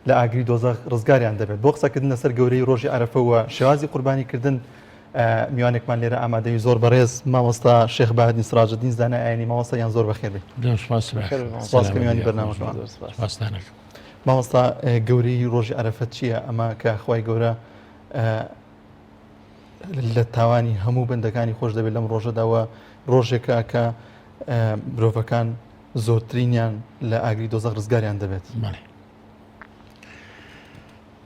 لە ئاگری دۆزەخ ڕزگاریان دەبێت. بۆ قسەکردن لەسەر گەورەی ڕۆژی عەرەفە و شێوازی قوربانیکردن میوانێکمان لێرە ئامادەی زۆر بەڕێز مامۆستا شێخ بەهادین سراجەدین زانای ئاینی مامۆستا یان زۆر بەخێر بێت. زۆر سپاس سپاس کە میوانی بەرنامەکەمان. سپاستان ئەکەم. مامۆستا گەورەی ڕۆژی عەرەفە چییە؟ ئەمە کە خوای گەورە لە تاوانی هەموو بەندەکانی خۆش دەبێت لەم ڕۆژەدا و ڕۆژێکە کە مرۆڤەکان زۆرترینیان لە ئاگری دۆزەخ ڕزگاریان دەبێت. بەڵێ.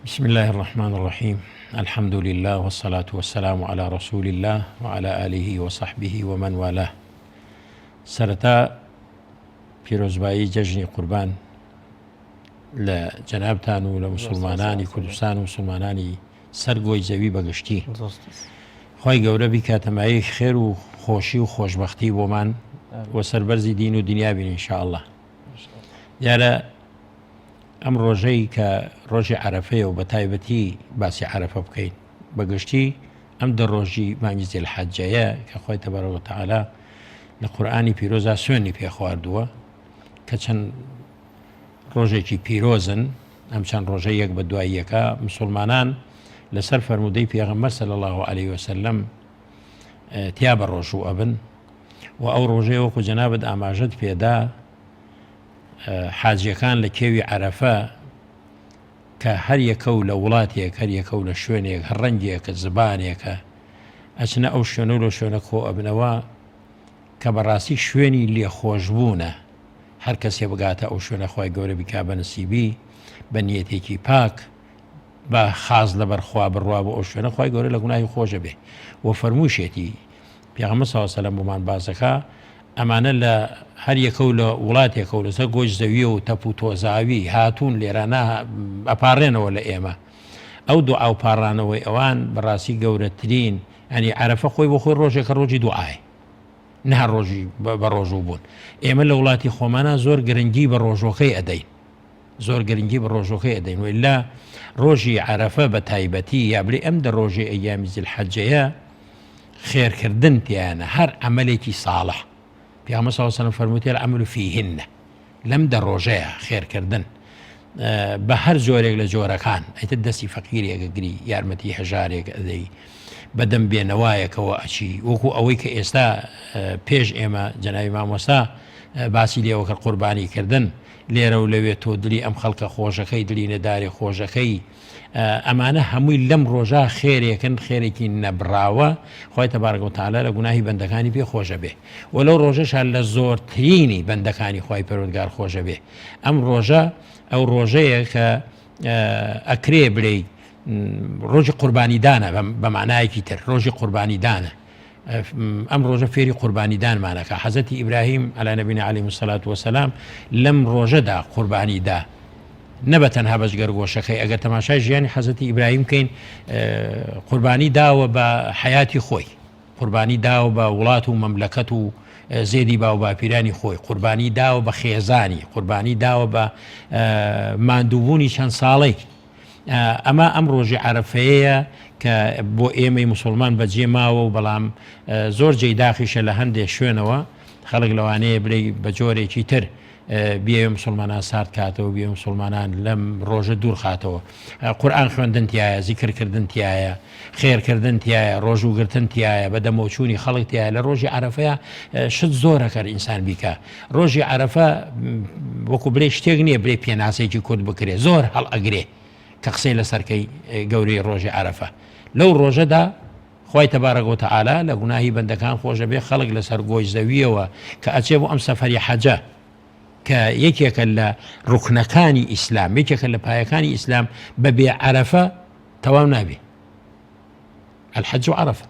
بسم الله الرحمن الرحیم الحمد لله والصلاة والسلام على رسول الله وعلى آله وصحبه ومن والاه سەرەتا پیرۆزبایی جەژنی قوربان لە جەنابتان و لە مسلمانانی کوردستان و مسلمانانی سەر گۆی زەوی بەگشتی خوای گەورە بیکاتە مایەی خێر و خۆشی و خۆشبەختی بۆمان و سەربەرزی دین و دنیا بین ان شاء اللە دیارە ئەم ڕۆژەی کە ڕۆژی عەرەفەیە و بە تایبەتی باسی عەرەفە بکەین بەگشتی ئەم دە ڕۆژی مانگی زیلحەجەیە کە خۆی تەبارەک وتعالی لە قورئانی پیرۆزا سوێنی پێخواردووە کە چەند ڕۆژێکی پیرۆزن. ئەم چەند ڕۆژە یەک بە دوای یەکە مسلمانان لەسەر فەرموودەی پێغەمبەر صلی الله علیه وسلم تیا بە ڕۆژوو ئەبن و ئەو ڕۆژەیە وەکو جەنابت ئاماژەت پێدا حاجیەکان لە کێوی عەرەفە کە هەر یەکە و لە وڵاتێک هەر یەکە و لە شوێنێک هەر ڕەنگێکە زبانێکە ئەچنە ئەو شوێنە و لە شوێنە کۆ ئەبنەوە کە بەڕاستی شوێنی لێخۆشبوونە هەر کەسێ بگاتە ئەو شوێنە خوای گەورە بیکا بە نسیبی بە نیەتێکی پاک بە خاس لەبەر خوا بڕوا بۆ ئەو شوێنە خوای گەورە لە گوناهی خۆشە بێ و فەرمووشێتی پێغەمبەر صلی الله علیه و سلم بۆمان باس دەکا ئەمانە لە هەر یەکە و لە وڵاتێکە و لەسەر گۆش زەویە و تەپ و تۆزاوی هاتوون لێرانە ئەپارێنەوە لە ئێمە ئەو دوعا و پاڕانەوەی ئەوان بەڕاستی گەورەترین ئەنی عەرەفە خۆی بۆ خۆی ڕۆژێکە ڕۆژی دوعای نە هەر ڕۆژی بە ڕۆژوو بوون ئێمە لە وڵاتی خۆمانە زۆر گرنگی بە ڕۆژۆکەی ئەدەین زۆر گرنگی بە ڕۆژۆکەی ئەدەین وإلا ڕۆژی عەرەفە بە تایبەتی یا بلێ ئەم دە ڕۆژی ئەیامی زیلحەجەیە خێرکردن تیانە هەر عەمەلێکی ساڵح پیامبەر صلی الله علیه و سلم فەرمووتی العمل فیهن لەم دە ڕۆژەیە خێرکردن بە هەر جۆرێک لە جۆرەکان ئەیتر دەستی فەقیرێک ئەگری یارمەتی هەژارێک ئەدەی بەدەم بێنەوایەکەوە ئەچی وەکو ئەوەی کە ئێستا پێش ئێمە جەناوی مامۆستا باسی لێوە کرد قوربانی کردن لێرە و لەوێ تۆ دلی ئەم خەڵکە خۆشەکەی دلی نەدارێ خۆشەکەی ئەمانە هەمووی لەم ڕۆژە خێرێکن خێرێکی نەبراوە خی تەبارک وتعالی لە گوناهی بەندەکانی پێ خۆشە بێ و لەو ڕۆژەشا لە زۆرترینی بەندەکانی خوای پەروەردگار خۆشە بێ ئەم ڕۆژە ئەو ڕۆژەیە کە ئەکرێ بلێی ڕۆژی قوربانیدانە بە معنایەکی تر ڕۆژی قوربانیدانە ئەم ڕۆژە فێری قوربانیدانمانەکە حەزەتی ئیبراهیم علی نبینا علیه الصلاة والسلام لەم ڕۆژەدا قوربانی دا نە بە تەنها بە جگەرگۆشەکەی ئەگەر تەماشای ژیانی حەزەتی ئیبراهیم کەین قوربانی داوە بە حیاتی خۆی قوربانی داوە بە وڵات و مەملەکەت و زێدی باوباپیرانی خۆی، قوربانی داوە بە خێزانی، قوربانی داوە بە ماندووبوونی چەند ساڵەی. ئەمە ئەم ڕۆژی عەرەفەیەیە کە بۆ ئێمەی موسڵمان بەجێ ماوە و بەڵام زۆر جێی داخیشە لە هەندێک شوێنەوە خەڵک لەوانەیە بلێ بە جۆرێکی تر بیەوێ مسوڵمانان سارد کاتەوە بیەوێ مسوڵمانان لەم ڕۆژە دوور خاتەوە قورئان خوێندن تایە زیکر کردن تایە خێرکردن تایە ڕۆژوو گرتن تایە بە دەمەوچوونی خەڵک تایە لە ڕۆژی عەرەفەیە شت زۆرە کەر ئینسان بیکە ڕۆژی عەرەفە وەکو بلێ شتێک نییە بلێ پێناسێکی کورت بکرێ زۆر هەڵ ئەگرێ کە قسەی لەسەرکەی گەورەی ڕۆژی عەرەفە لەو ڕۆژەدا خوای تبارک و تعالی لە گوناهی بەندەکان خۆشەبێ خەڵک لەسەر گۆی زەویەوە کە ئەچێ بۆ ئەم سەفەری حەجە کە یەکێکە لە ڕوکنەکانی ئیسلام یەکێکە لە پایەکانی ئیسلام بە بێ عەرەفە تەواو نابێ الحج عرفە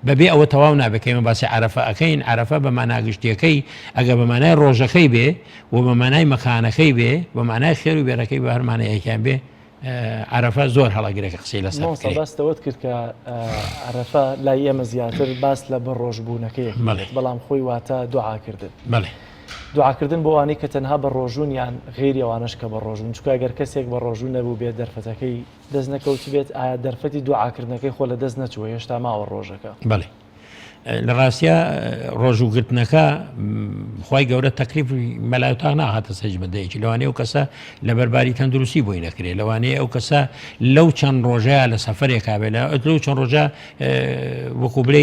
بەبێ ئەوە تەواو نابێت کە ئێمە باسی عەرەفە ئەەکەین عەرەفە بە مانا گشتیەکەی ئەگە بە مانای ڕۆژەکەی بێ و بە مانای مەکانەکەی بێ بە مانای خێر و بێرەکەی بە هەرمانەیەکیان بێ عەرەفە زۆر هەڵەگرێ کە قسەی لەسەر مامۆستا بکرێ. باست ئەوەت کرد کە عەرەفە لای ئێمە زیاتر باس لە بەڕۆژبوونەکەی بەڵێ. ئەکرێت بەڵام خۆی واتە دوعاکردن. بەڵێ. دوعاکردن بۆ ئەوانەی کە تەنها بەڕۆژوون یان غەیری ئەوانەش کە بەڕۆژوون چونکە ئەگەر کەسێک بەڕۆژوو نەبووبێت دەرفەتەکەی دەست نەکەوتبێت ئایا دەرفەتی دوعاکردنەکەی خۆ لەدەست نەچووە هێشتا ماوە ڕۆژەکە؟ بەڵێ. لە ڕاستیا ڕۆژوو گرتنەکە خوای گەورە تەکلیف مەلای تاق ناهاتە سەر هیچ بەندەیەکی لەوانەیە ئەو کەسە لە بەرباری تەندروستی بۆی نەکرێ لەوانەیە ئەو کەسە لەو چەند ڕۆژەیە لە سەفەرێکا بێ لە لەو چەند ڕۆژە وەکو بلێ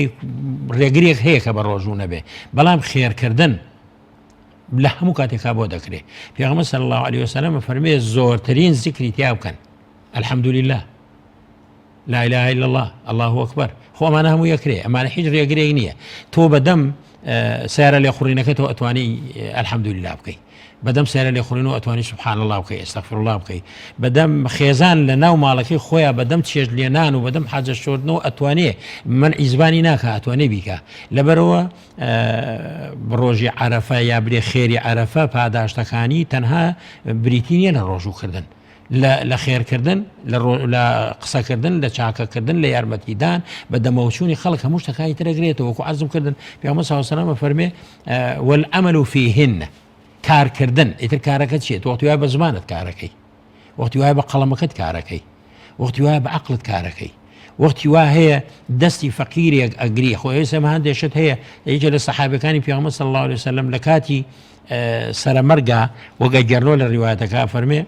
ڕێگرێک هەیە کە بە ڕۆژوو نەبێ بەڵام خێرکردن لە هەموو کاتێکا بۆ دەکرێ پێغەمبەر صلی الله علیه وسلم فەرمێ زۆرترین زیکری تیا بکەن الحمدلله لا اله الا اللە اللە اکبر خۆ ئەمانە هەموو یەکرێ ئەمانە هیچ ڕێگرێک نییە تۆ بەدەم سیارە لێخوڕینەکە تۆ ئەتوانی الحمدلله بکەی بەدەم سیارە لێخوڕین و ئەتوانی سبحان الله بکەی استغفر الله بکەی بەدەم خێزان لە ناو ماڵەکەی خۆیان بەدەم چێژ لێنان و بەدەم حاجە شۆردنەوە ئەتوانێ من ئیزبانی ناکە ئەتوانێ بیکە لەبەرەوە ڕۆژی عەرەفە یا برێ خێری عەرەفە پاداشتەکانی تەنها بریتی نییە لە ڕۆژووکردن لە لە خێرکردن لە لە قسەکردن لە چاکەکردن لە یارمەتیدان بە دەمەوچوونی خەڵک هەموو شتەکانی تر ئەگرێتەوە وەکو عەرزم کردن پێغەمبەر صلی الله علیه و سلم فەرمێ والعمل فیهن کارکردن ئیتر کارەکە چییە تۆ وەختی وایە بە زمانت کارەکەی وەختی وایە بە قەڵەمەکەت کارەکەی وەختی وایە بە عەقڵت کارەکەی وەختی وا هەیە دەستی فەقیرێک ئەگری خۆ ئێستا هەندێک شت هەیە یەکێ لە سەحابەکانی پێغەمبەر صلی الله علیه وسلم لە کاتی سەرەمەرگا وەک ئەگەرنۆ لە ڕیوایەتەکە فەرمێ.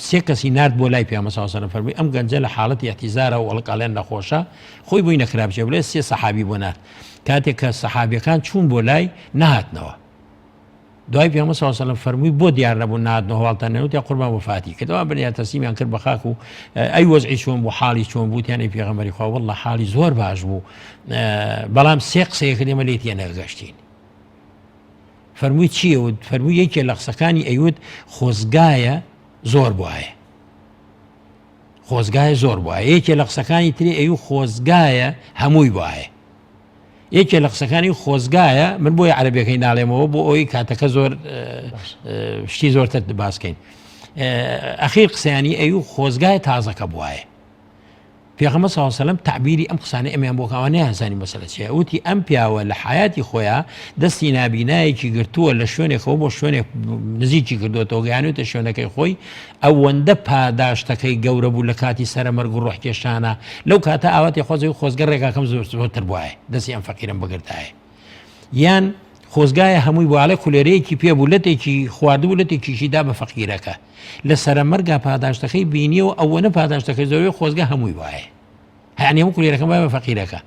سێ کەسی نارد بۆ لای پێغەمبەر صلی الله علیه و فەرمووی ئەم گەنجە لە حاڵەتی احتیزارە و ئەڵقاڵێن نەخۆشە خۆی بۆی نەکرا بچێ بڵێ سێ سەحابی بۆ نارد کاتێک کە سەحابیەکان چوون بۆ لای نەهاتنەوە دوای پێغەمبەر صلی الله علیه و فەرمووی بۆ دیار نەبوو نهاتنەوە هەواڵتان نەوت یا قوربان وەفاتی کرد ئەوان بنیان تەسلیمیان کرد بە خاک و ئەی وەزعی چۆن بوو حاڵی چۆن بوو تیان ئەی پێغەمبەری خوا والله حاڵی زۆر باش بوو بەڵام سێ قسەیە کرد ئێمە لێی تێنەگەشتین فەرمووی چییە وت فەرمووی یەکێ لە قسەکانی ئەیوت خۆزگایە زۆر بواە خۆزگایە زۆر بواە یەکێ لە قسەکانی تری ئەیو خۆزگایە هەمووی بواە یەکێ لە قسەکانی خۆزگایە من بۆی عەربیەکەی ناڵێمەوە بۆ ئەوی کاتەکە زۆر شتی زۆرتر باسکەین ئەخیر قسەیانی ئەیو خۆزگای تازەکە بواە پێغەمبەر صلی اللە علیە وسلم تەعبیری ئەم قسانەی ئەمیان بۆ کە ئەوان نەیانزانی مەسەلە چیە وتی ئەم پیاوە لە حیاتی خۆیا دەستی نابینایەکی گرتووە لە شوێنێکەوە بۆ شوێنێک نزیکی کردوێتەوە گەیانوێتە شوێنەکەی خۆی ئەوەندە پاداشتەکەی گەورە بوو لە کاتی سەرەمەرگ و ڕۆحکێشانە لەو کاتە ئاواتی خۆزەوی خۆزگە ڕێگاکەم زۆر زۆرتر بواە دەستی ئەم فەقیرم بگرتایە یان خۆزگایە هەمووی بواڵێ کولێرەیەکی پێ بوو لەتێکی خواردبوو لەتێکیشی دا بە فەقیرەکە لە سەرەمەرگا پاداشتەکەی بینیەوە ئەوەنە پاداشتەکەی زۆری خۆزگە هەمووی وایە هەیانی هەموو کولێرەکەم وایە بە فەقیرەکە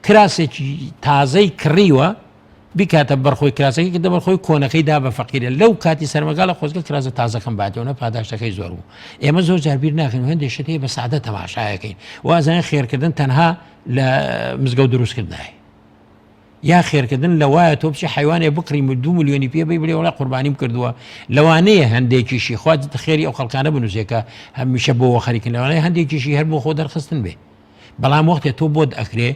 کراسێکی تازەی کڕیوە بیکاتە بەرخۆی کراسەکەی کردە بەرخۆی کۆنەکەی دا بە فەقیرە لەو کاتی سەرمەگا لە خۆزگە کراسە تازەکەم باتەوە نە پاداشتەکەی زۆر بوو ئێمە زۆر جار بیر ناکەین و هەندێک شت هەیە بە سادە تەماشایەکەین وازانین خێرکردن تەنها لە مزگەوت دروستکردنایە یا خێرکردن لەوایە تۆ بچی حیوانێ بکڕی دو ملیۆنی پێ بی بڵێ وڵا قوربانیم کردووە لەوانەیە هەندێکیشی خوا خێری ئەو خەڵکانە بنووسێ کە هەمیشە بۆوە خەریکن لەوانەیە هەندێکیشی هەر بۆ خۆ دەرخستن بێ بەڵام وەختێ تۆ بۆت ئەکرێ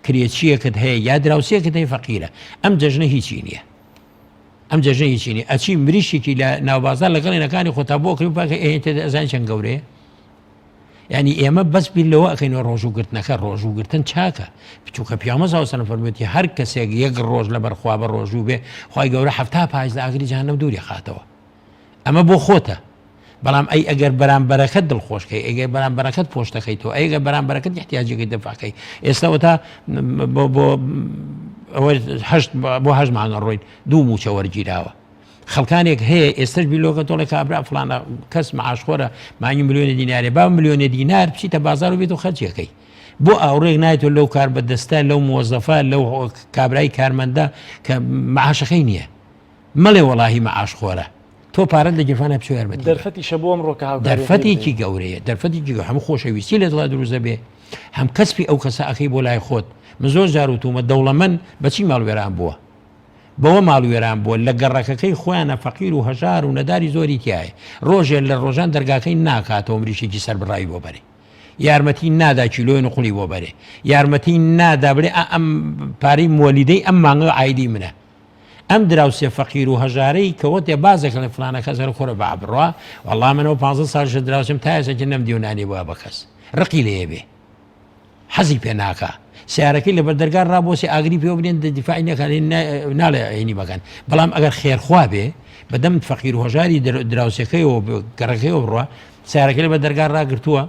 کرێچیەکت هەیە یا دراوسێکت هەیە فەقیرە ئەم جەژنە هیچی نییە ئەم جەژنە هیچی نییە ئەچی مریشێکی لە ناوبازار لەگەڵێنەکانی خۆتا بۆ کڕی پاکە ئێتە ئەزان چەند گەورەیە یانی ئێمە بەس بیر لەوە ئەکەینەوە ڕۆژوو گرتنەکە ڕۆژوو گرتن چاکە بچووکە پیامە زاوسەنە فەرموویەتی هەر کەسێک یەک ڕۆژ لەبەر خوا بە ڕۆژوو بێ خوای گەورە حەفتا پایز لە ئاگری جەهەنەم دووری خاتەوە ئەمە بۆ خۆتە بەڵام ئەی ئەگەر بەرامبەرەکەت دڵخۆشکەی ئەگەر بەرامبەرەکەت پۆشتەکەیتەوە ئەگەر بەرامبەرەکەت احتیاجەکەی دەفاکەی ئێستا وتا بۆ بۆ ئەوە هەشت بۆ هەشت مانگە ڕۆین دوو موچە وەرگیراوە خەڵکانێک هەیە ئێستش بیلۆکە تۆڵێ کابرا فلانە کەس معاشخۆرە مانگی ملیۆنە دینارێ با ملیۆنە دینار بچیتە بازار و بێت و خەرجیەکەی بۆ ئاوڕێک نایەتەوە لەو کار بەدەستە لەو مۆزەفە لەو کابرای کارمەندە کە معاشەکەی نییە مەڵێ وەڵاهی معاش خۆرە تۆ پارەت لە گیرفانە بچۆ یارمەتی دەرفەتیشە بۆ ئەمڕۆ کە هاوکاریەکەی دەرفەتێکی گەورەیە دەرفەتێکی گەورە هەم خۆشەویستی لە دڵا دروست دەبێ هەم کەسپی ئەو کەسە ئەکەی بۆ لای خۆت من زۆر جار وتومە دەوڵەمەند بەچی ماڵ وێران بووە بەوە ماڵ وێران بووە لە گەڕەکەکەی خۆیانە فەقیر و هەژار و نەداری زۆری تیایە ڕۆژێ لە ڕۆژان دەرگاکەی ناکاتەوە مریشێکی سەربڕاوی بۆ بەرێ یارمەتی نادا کیلۆی نقولی بۆ بەرێ یارمەتی نادا بڵێ ئا ئەم پارەی مۆلیدەی ئەم مانگە عایدی منە ئەم دراوسێ فەقیر و هەژارەی کە وەتێ بازێک لە فلانە کەس هەر خۆرە با بڕوا وەڵا منەوە 15 ساڵشە دراوسێم تا ئێستا نەمدیوە نانی بووە بە کەس ڕقی لێ بێ حەزی پێ ناکا سیارەکەی لەبەر دەرگا ڕابۆسی ئاگری پێوە بنێن دیفاعی نەکان ناڵێ عینی مەکەن بەڵام ئەگەر خێرخوا بێ بەدەم فەقیر و هەژاری دراوسەکەیەوە گەڕەکەیەوە بڕوا سیارەکەی لەبەر دەرگا ڕاگرتووە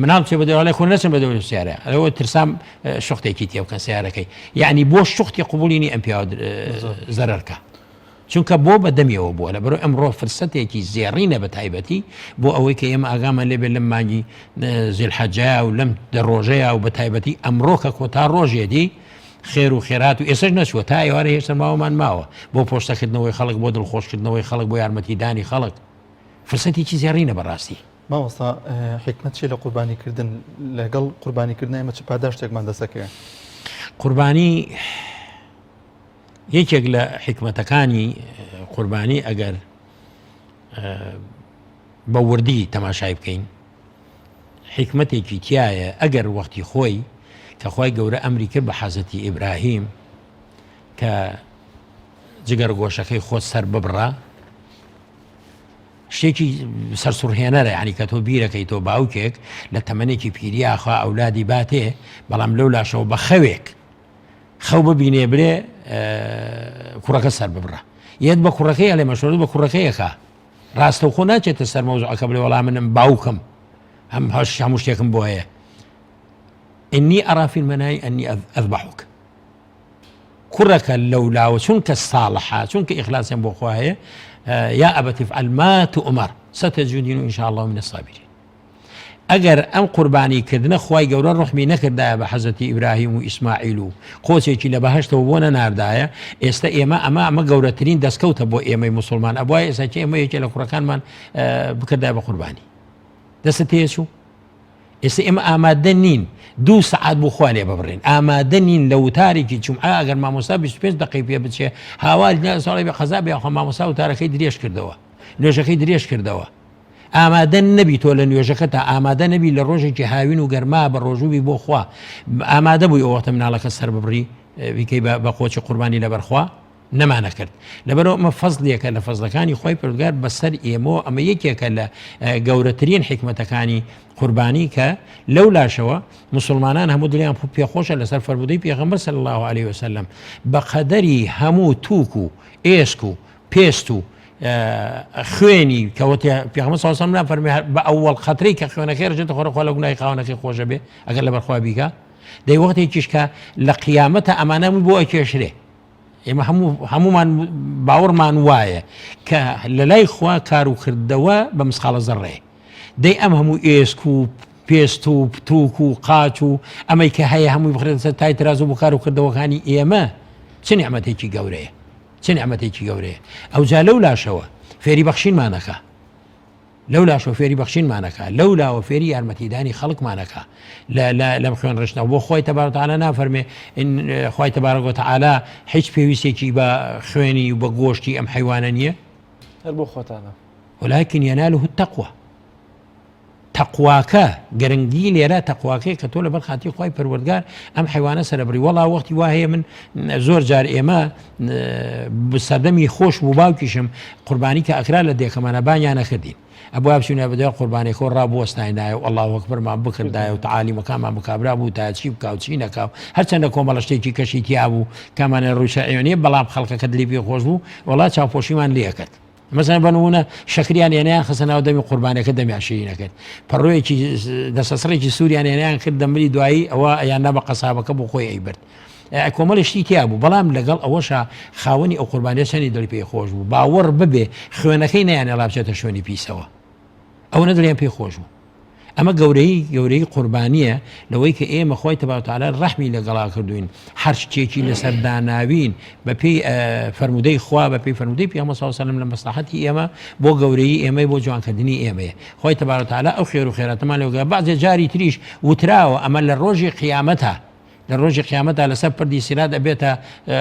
مناڵ چێ بە دەواڵێ خۆ نەچم بە دەوری سیارە ئەوە ترسام شختێکی تێ بکەن سیارەکەی یعنی بۆ شختی قوبولینی ئەم پیاوە زەرەرکە چونکە بۆ بە دەمیەوە بووە لەبەرئەوەی ئەمڕۆ فرسەتێکی زێڕینە بە تایبەتی بۆ ئەوەی کە ئێمە ئاگامان لێ بێت لەم مانگی زیلحەجەیا و لەم دە ڕۆژەیا و بە تایبەتی ئەمڕۆ کە کۆتا ڕۆژێتی خێر و خێرات و ئێسش نەچووە تا ئێوارە هێشتا ماوەمان ماوە بۆ پۆشتەکردنەوەی خەڵک بۆ دڵخۆشکردنەوەی خەڵک بۆ یارمەتیدانی خەڵک فرسەتێکی زێڕینە بەڕاستی. مامۆستا حیکمەت چیە لە قوربانی کردن لەگەڵ قوربانی کردن ئێمە چ پاداشتێکمان دەستەکەوێت؟ قوربانی یەکێک لە حیکمەتەکانی قوربانی ئەگەر بە وردی تەماشای بکەین حیکمەتێکی تایە ئەگەر وەختی خۆی کە خی گەورە ئەمری کرد بە حەزەتی ئیبراهیم کە جگەر گۆشەکەی خۆت سەر ببڕە شتێکی سەرسوڕهێنەرە ینی کە تۆ بیرەکەی تۆ باوکێک لە تەمەنێکی پیریاخوا ئەولادی باتێ بەڵام لەو لاشەوە بە خەوێک خەو ببینێ برێ کوڕەکە سەر ببڕە یەت بە کوڕەکەی ئەلێ مەشۆر بە کوڕەکەیەکە ڕاستەوخۆ ناچێتە سەر مەوزوعەکە بڵێ وەڵا منم باوکم هەم هەش هەموو شتێکم بۆ هەیە إني أرى في المنام أني أذبحك کوڕەکە لەولاوە چونکە ساڵحە چونکە ئیخلاسیان بۆ خوا هەیە. یا أبت افعل ما تؤمر ستجدني إن شاء الله من الصابرين. ئەگەر ئەم قوربانی کردنە خوای گەورە ڕوحمی نەکردایە بە حەزرەتی ئیبراهیم و ئیسماعیل و قۆچێکی لە بەهەشتەوە بۆ نەناردایە ئێستا ئێمە ئەمە ئەمە گەورەترین دەستکەوتە بۆ ئێمەی موسڵمان ئەبوایە ئێستا کە ئێمە یەکێ لە کوڕەکانمان بکردایە بە قوربانی دەستت تێچوو ئێستا ئێمە ئامادە نین دوو سەعات بۆ خوا لێ ببڕین ئامادە نین لە وتارێکی جومعە ئەگەر مامۆستا 25 دقەی پێ بچێ هاوار ساڵی بە قەزا بێ خۆ مامۆستا وتارەکەی درێژ کردەوە نوێژەکەی درێژ کردەوە ئامادە نەبی تۆ لە نوێژەکەتا ئامادە نەبی لە ڕۆژێکی هاوین و گەرما بە ڕۆژووبی بۆ خوا ئامادە بووی ئەو وەختە مناڵەکە سەر ببڕی بیکەی بە قۆچی قوربانی لەبەر خوا نەمانەکرد لەبەرەوە ئەمە فەزلێکە لە فەزلەکانی خۆی پرگار بەسەر ئێمەوە ئەمە یەکێکە لە گەورەترین حیکمەتەکانی قوربانی کە لەو لاشەوە مسلمانان هەموو دڵیان پێخۆشە لەسەر فەرموودەی پێغەمبەر صلی الله علیه وسلم بە قەدەری هەموو توک و ئێسک و پێست و خوێنی کەوتێ پێغەمبەر صلی الله علیه و سلم فەرمی بە ئەوەڵ قەترەی کە خوێنەکەی ڕژێتە خۆرە خوا لە گوناهی خاوەنەکەی خۆشە بێ ئەگەر لەبەر خوا بیکا دەی وەختێکیش کە لە قیامەتە ئەمانە بۆ ئەکێشرێ ئێمە هەموو هەمومان باوەڕمان وایە کە لە لای خوا کار و کردەوە بە مسقاڵە زەڕێ دەی ئەم هەموو ئێسک و پێست و پتوک و قاچ و ئەمەی کە هەیە هەمووی بخرێتە سەر تای ترازوو بۆ کار و کردەوەکانی ئێمە چ نیعمەتێکی گەورەیە چ نیعمەتێکی گەورەیە ئەوجا لەو لاشەوە فێری بەخشینمانەکە لەو لاشەوە فێری بەخشینمانەکە لەو لاوە فێری یارمەتیدانی خەڵکمانەکە لەم خوێن ڕشتنەوە بۆ خۆی تەبارەتانە نافەرمێ خی تەبارەک وتعالی هیچ پێویستێکی بە خوێنی و بە گۆشتی ئەم حیوانە نییە هەر بۆ خۆتانە ولكن يناله التقوى تەقواکە، گرنگی لێرە تەقواکەیە کە تۆ لەبەر خاتری خوای پەروەردگار ئەم حەیوانە سەرەبڕی وەڵا وەختی وا هەیە من زۆر جار ئێمە سەردەمی خۆش بوو باوکیشم قوربانی کە ئەکرا لە دێکەمانە بانیان نەکردین ئەبوا بچوینە بەدوای قوربانێکەوە ڕابوەستاینایە و ئەڵڵاهو ئەکبەرمان بکردایە و تەعالیمەکانمان بکابرا بوو تا چی بکا و چی نەکا و هەرچەندە کۆمەڵە شتێکی کەشی تیا بوو کامانە ڕووی شەرعیەوە نییە بەڵام خەڵکەکە دلی پێ خۆش بوو وەڵا چاوپۆشیمان لێ ئەکرد. مەسەلەن بە نموونە شەکریان هێنایان خستە ناو دەمی قوربانەکە دەمیان شیرین ئەکرد پەڕۆیەکی دەسەسڕێکی سووریان هێنایان کرد دەمری دوایی ئەوە یان نا بە قەسابەکە بۆ خۆی ئەیبرد کۆمەڵی شتی تیا بوو بەڵام لەگەڵ ئەوەشا خاوەنی ئەو قوربانیە چەنی دڵی پێی خۆش بوو باوەڕ ببێ خوێنەکەی نەیانێڵا بچێتە شوێنی پیسەوە ئەوەنە دڵیان پێی خۆش بوو ئەمە گەورەیی گەورەیی قوربانیە لەوەی کە ئێمە خوای تبارک وتعالی ڕەحمی لەگەڵا کردوین هەر شتێکی لەسەر داناوین بە پێی فەرموودەی خوا بە پێی فەرموودەی پێغەمبەر صلی الله علیه و سلم لە مەسلحەتی ئێمە بۆ گەورەیی ئێمەی بۆ جوانکردنی ئێمەیە خوای تبارک وتعالی ئەو خێر و خێراتەمان لێ بەعزێ جاری تریش وتراوە ئەمە لە ڕۆژی قیامەتە لە ڕۆژی قیامەتا لەسەر پردی سیرات ئەبێتە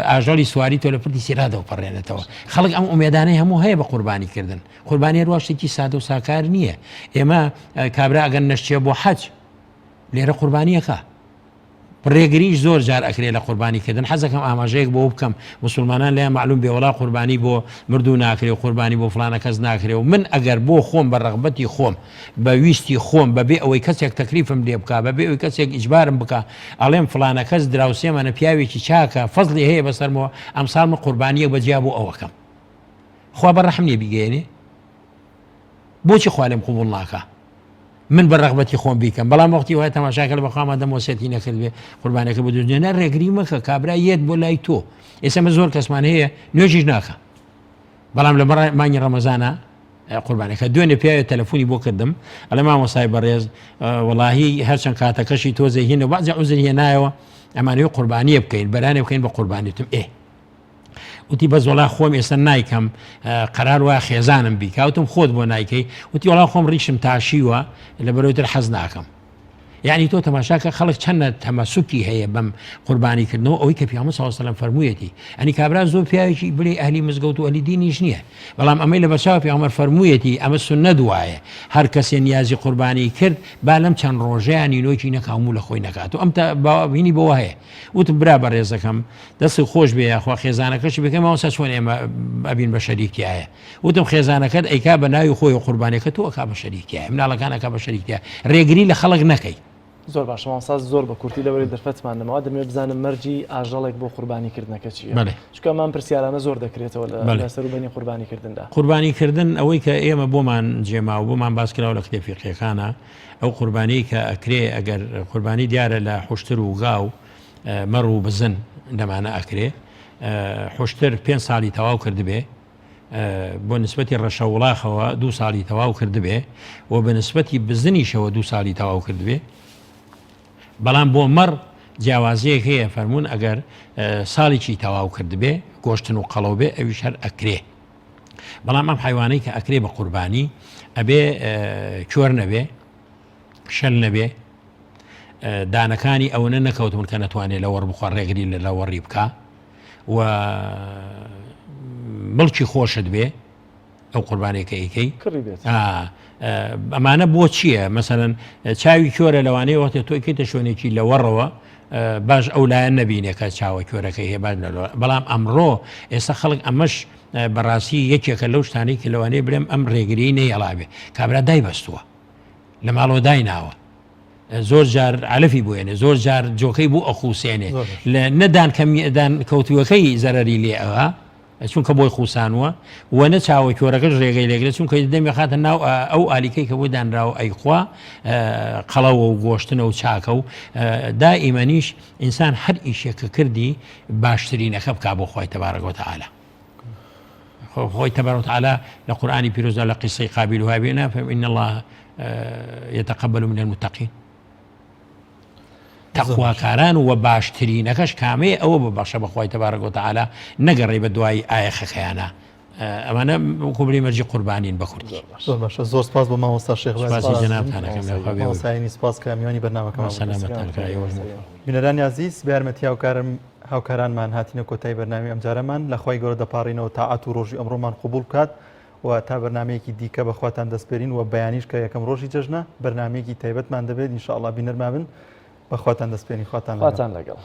ئاژەڵی سواری تۆ لە پردی سیراتەوە پەڕێنێتەوە خەڵک ئەم ئومێدانەی هەموو هەیە بە قوربانی کردن قوربانی هەروا شتێکی سادە و ساکار نییە ئێمە کابرا ئەگەر نەشتێ بۆ حەج لێرە قوربانیەکە ڕێگریش زۆر جار ئەکرێ لە قوربانی کردن حەزەکەم ئاماژەیەک بۆ بکەم مسلمانان لایان معلوم بێ وڵا قوربانی بۆ مردوو ناکرێ و قوربانی بۆ فلانە کەس ناکرێ و من ئەگەر بۆ خۆم بە ڕەغبەتی خۆم بە ویستی خۆم بە بێ ئەوەی کەسێک تەکلیفم لێ بکا بە بێ ئەوەی کەسێک ئیجبارم بکا ئەڵێم فڵانە کەس دراوسێمانە پیاوێکی چاکە فەزڵی هەیە بەسەرمەوە ئەمساڵ من قوربانیەک بە جیا بۆ ئەوەکەم خوا بە ڕەحم نیە بیگەیەنێ بۆچی خوا لێم قبوڵ ناکا من بە ڕەغبەتی خۆم بیکەم بەڵام وەختی وای تەماشاکە لە بەخوا مادەم وەسێتی نەکرد بێ قوربانەکە بۆ دنیا نە ڕێگری مەکە کابرا یەت بۆ لای تۆ ئێستا من زۆر کەسمان هەیە نوێژیش ناکە بەڵام لە مانگی ڕەمەزانە قوربانەکە دوێنێ پیاوێ تەلەفۆنی بۆ کردم ئەڵێ مامۆستای بەڕێز وەڵاهی هەرچەند کاتەکەشی تۆزێ هینە بەعزێ عوزر هێنایەوە ئەمانەوێ قوربانیە بکەین بەرانێ بکەین بە قوربانیتم ئێ وتی بەس وەڵا خۆم ئێستا نایکەم قەرار وایە خێزانم بیکا وتم خۆت بۆ نایکەی وتی وەڵا خۆم ڕیشم تاشیوە لە بەرەوتر حەز ناکەم یعنی تۆ تەماشاکە خەڵک چەندە تەمەسوکی هەیە بەم قوربانی کردنەوە ئەوەی کە پیامبەر صلی الله علیه و سلم فەرموویەتی ئەنی کابرا زۆر پیاوێکی بڵێ ئەهلی مزگەوت و ئەهلی دینیش نییە بەڵام ئەمەی لە بەرچاو پیامبەر فەرموویەتی ئەمە سوننەت وایە هەر کەسێ نیازی قوربانی کرد با لەم چەند ڕۆژەیان نینۆکی نەکا و موو لە خۆی نەکات و ئەم بینی بەوە هەیە وتم برا بەڕێزەکەم دەستی خۆش بێ یاخوا خێزانەکەشی بکەم مامۆستا چۆن ئێمە ئەبین بە شەریک تایە وتم خێزانەکەت ئەیکا بە ناوی خۆی و قوربانەکە تۆ ئەکا بە شەریک تایە مناڵەکان ئەکا بە شەریک تایە ڕێگری لە خەڵک نەکەی. زۆر باشە مامۆستا زۆر بە کورتی لەوەی دەرفەتمان نەماوە دەمەوێت بزانم مەرجی ئاژەڵێک بۆ قوربانی کردنەکە چییە؟ بەڵێ. چونکە ئەم پرسیارانە زۆر دەکرێتەوە لە سەروبەنی قوربانی کردندا. قوربانی کردن ئەوەی کە ئێمە بۆمان جێماوە بۆمان باس کراوە لە کتێب فیقهیەکانا ئەو قوربانیەی کە ئەکرێ ئەگەر قوربانی دیارە لە حوشتر و گا و مەڕ و بزن لەمانە ئەکرێ حوشتر پێنج ساڵی تەواو کردبێ. بۆ نسبەتی ڕەشە وڵاخەوە دوو ساڵی تەواو کردبێ و بە نسبەتی بزنیشەوە دوو ساڵی تەواو کردبێ بەڵام بۆ مەڕ جیاوازیەک هەیە فەرمونون ئەگەر ساڵێکی تەواو کردبێ گۆشتن و قەڵەو بێ ئەویش هەر ئەکرێ بەڵام ئەم حیوانەی کە ئەکرێ بە قوربانی ئەبێ کۆر نەبێ شەل نەبێ دانەکانی ئەوەنە نەکەوتون کە نەتوانێت لەوەڕ بخوا ڕێگری لە لەوەڕی بکە و مڵکی خۆشت بێ ئەو قوربانێکە ئیکەی ئەمانە بۆ چییە مەسەرەن چاوی کۆرە لەوانەیە وەختێ تۆ کەیتە شوێنێکی لەوەڕەوە باش ئەو لایەن نەبینێ کە چاوە کۆرەکەی هەیە باش بەڵام ئەمڕۆ ئێستا خەڵک ئەمەش بەڕاستی یەکێکە لەو شتانەی کە لەوانەیە بڵێم ئەم ڕێگری نەیەڵابێ کابرا دای بەستووە لە ماڵەوە دایناوە زۆر جار علفی بۆێنێ زۆر جار جۆکەی بۆ ئەخوسێنێ لە نەدان کەمیدان کەوتوەکەی زەرری لێ ئەوە چونکە بۆی خوسانوە و نە چاوە کۆرەکەش ڕێگەی لێگرێت چونکە دەمی خاتە ناو ئەو ئالیکەی کە بۆی دانراوە ئەیخوا قەڵەوە و گۆشتنە و چاکە و دائیمەنیش ئینسان هەر ئیشێک کە کردی باشترینەکە بک بۆ خۆی تەبارەک وتعالی خۆی تەبارک وتعالی لە قورئانی پیرۆزدا لە قیسەی قابیل و هابیل نافەرموێ ان الله يتقبل من المتقین تەقواکاران و باشترینەکەش کامەیە ئەوە ببەخشە بە خوای تەبارک وتعالی نەگەڕێی بە دوای ئایەخەکەیانە ئەمانە وەکو بڵێی مەرجی قوربانین بە کوردی. زۆر باشە زۆر سپاس بۆ مامۆستا شێخ سپاسی جەنابتان ئەکەم لە خوا بێ مامۆستایانی سپاس کە میوانی بەرنامەکەمان بوون. سەلامەتتان کا ئێوەش موفەق. بینەرانی ئازیز بە یارمەتی هاوکارم هاوکارانمان هاتینە کۆتایی بەرنامەی ئەمجارەمان لە خوای گەورە دەپاڕینەوە تاعەت و ڕۆژی ئەمڕۆمان قبوڵ بکات و تا بەرنامەیەکی دیکە بە خواتان دەسپێرین و بەیانیش کە یەکەم ڕۆژی جەژنە بەرنامەیەکی تایبەتمان دەبێت ان شاء اللە بینەرمان بن بە خواتان دەسپێرین خواتان لەگەڵ. خواتان لەگەڵ.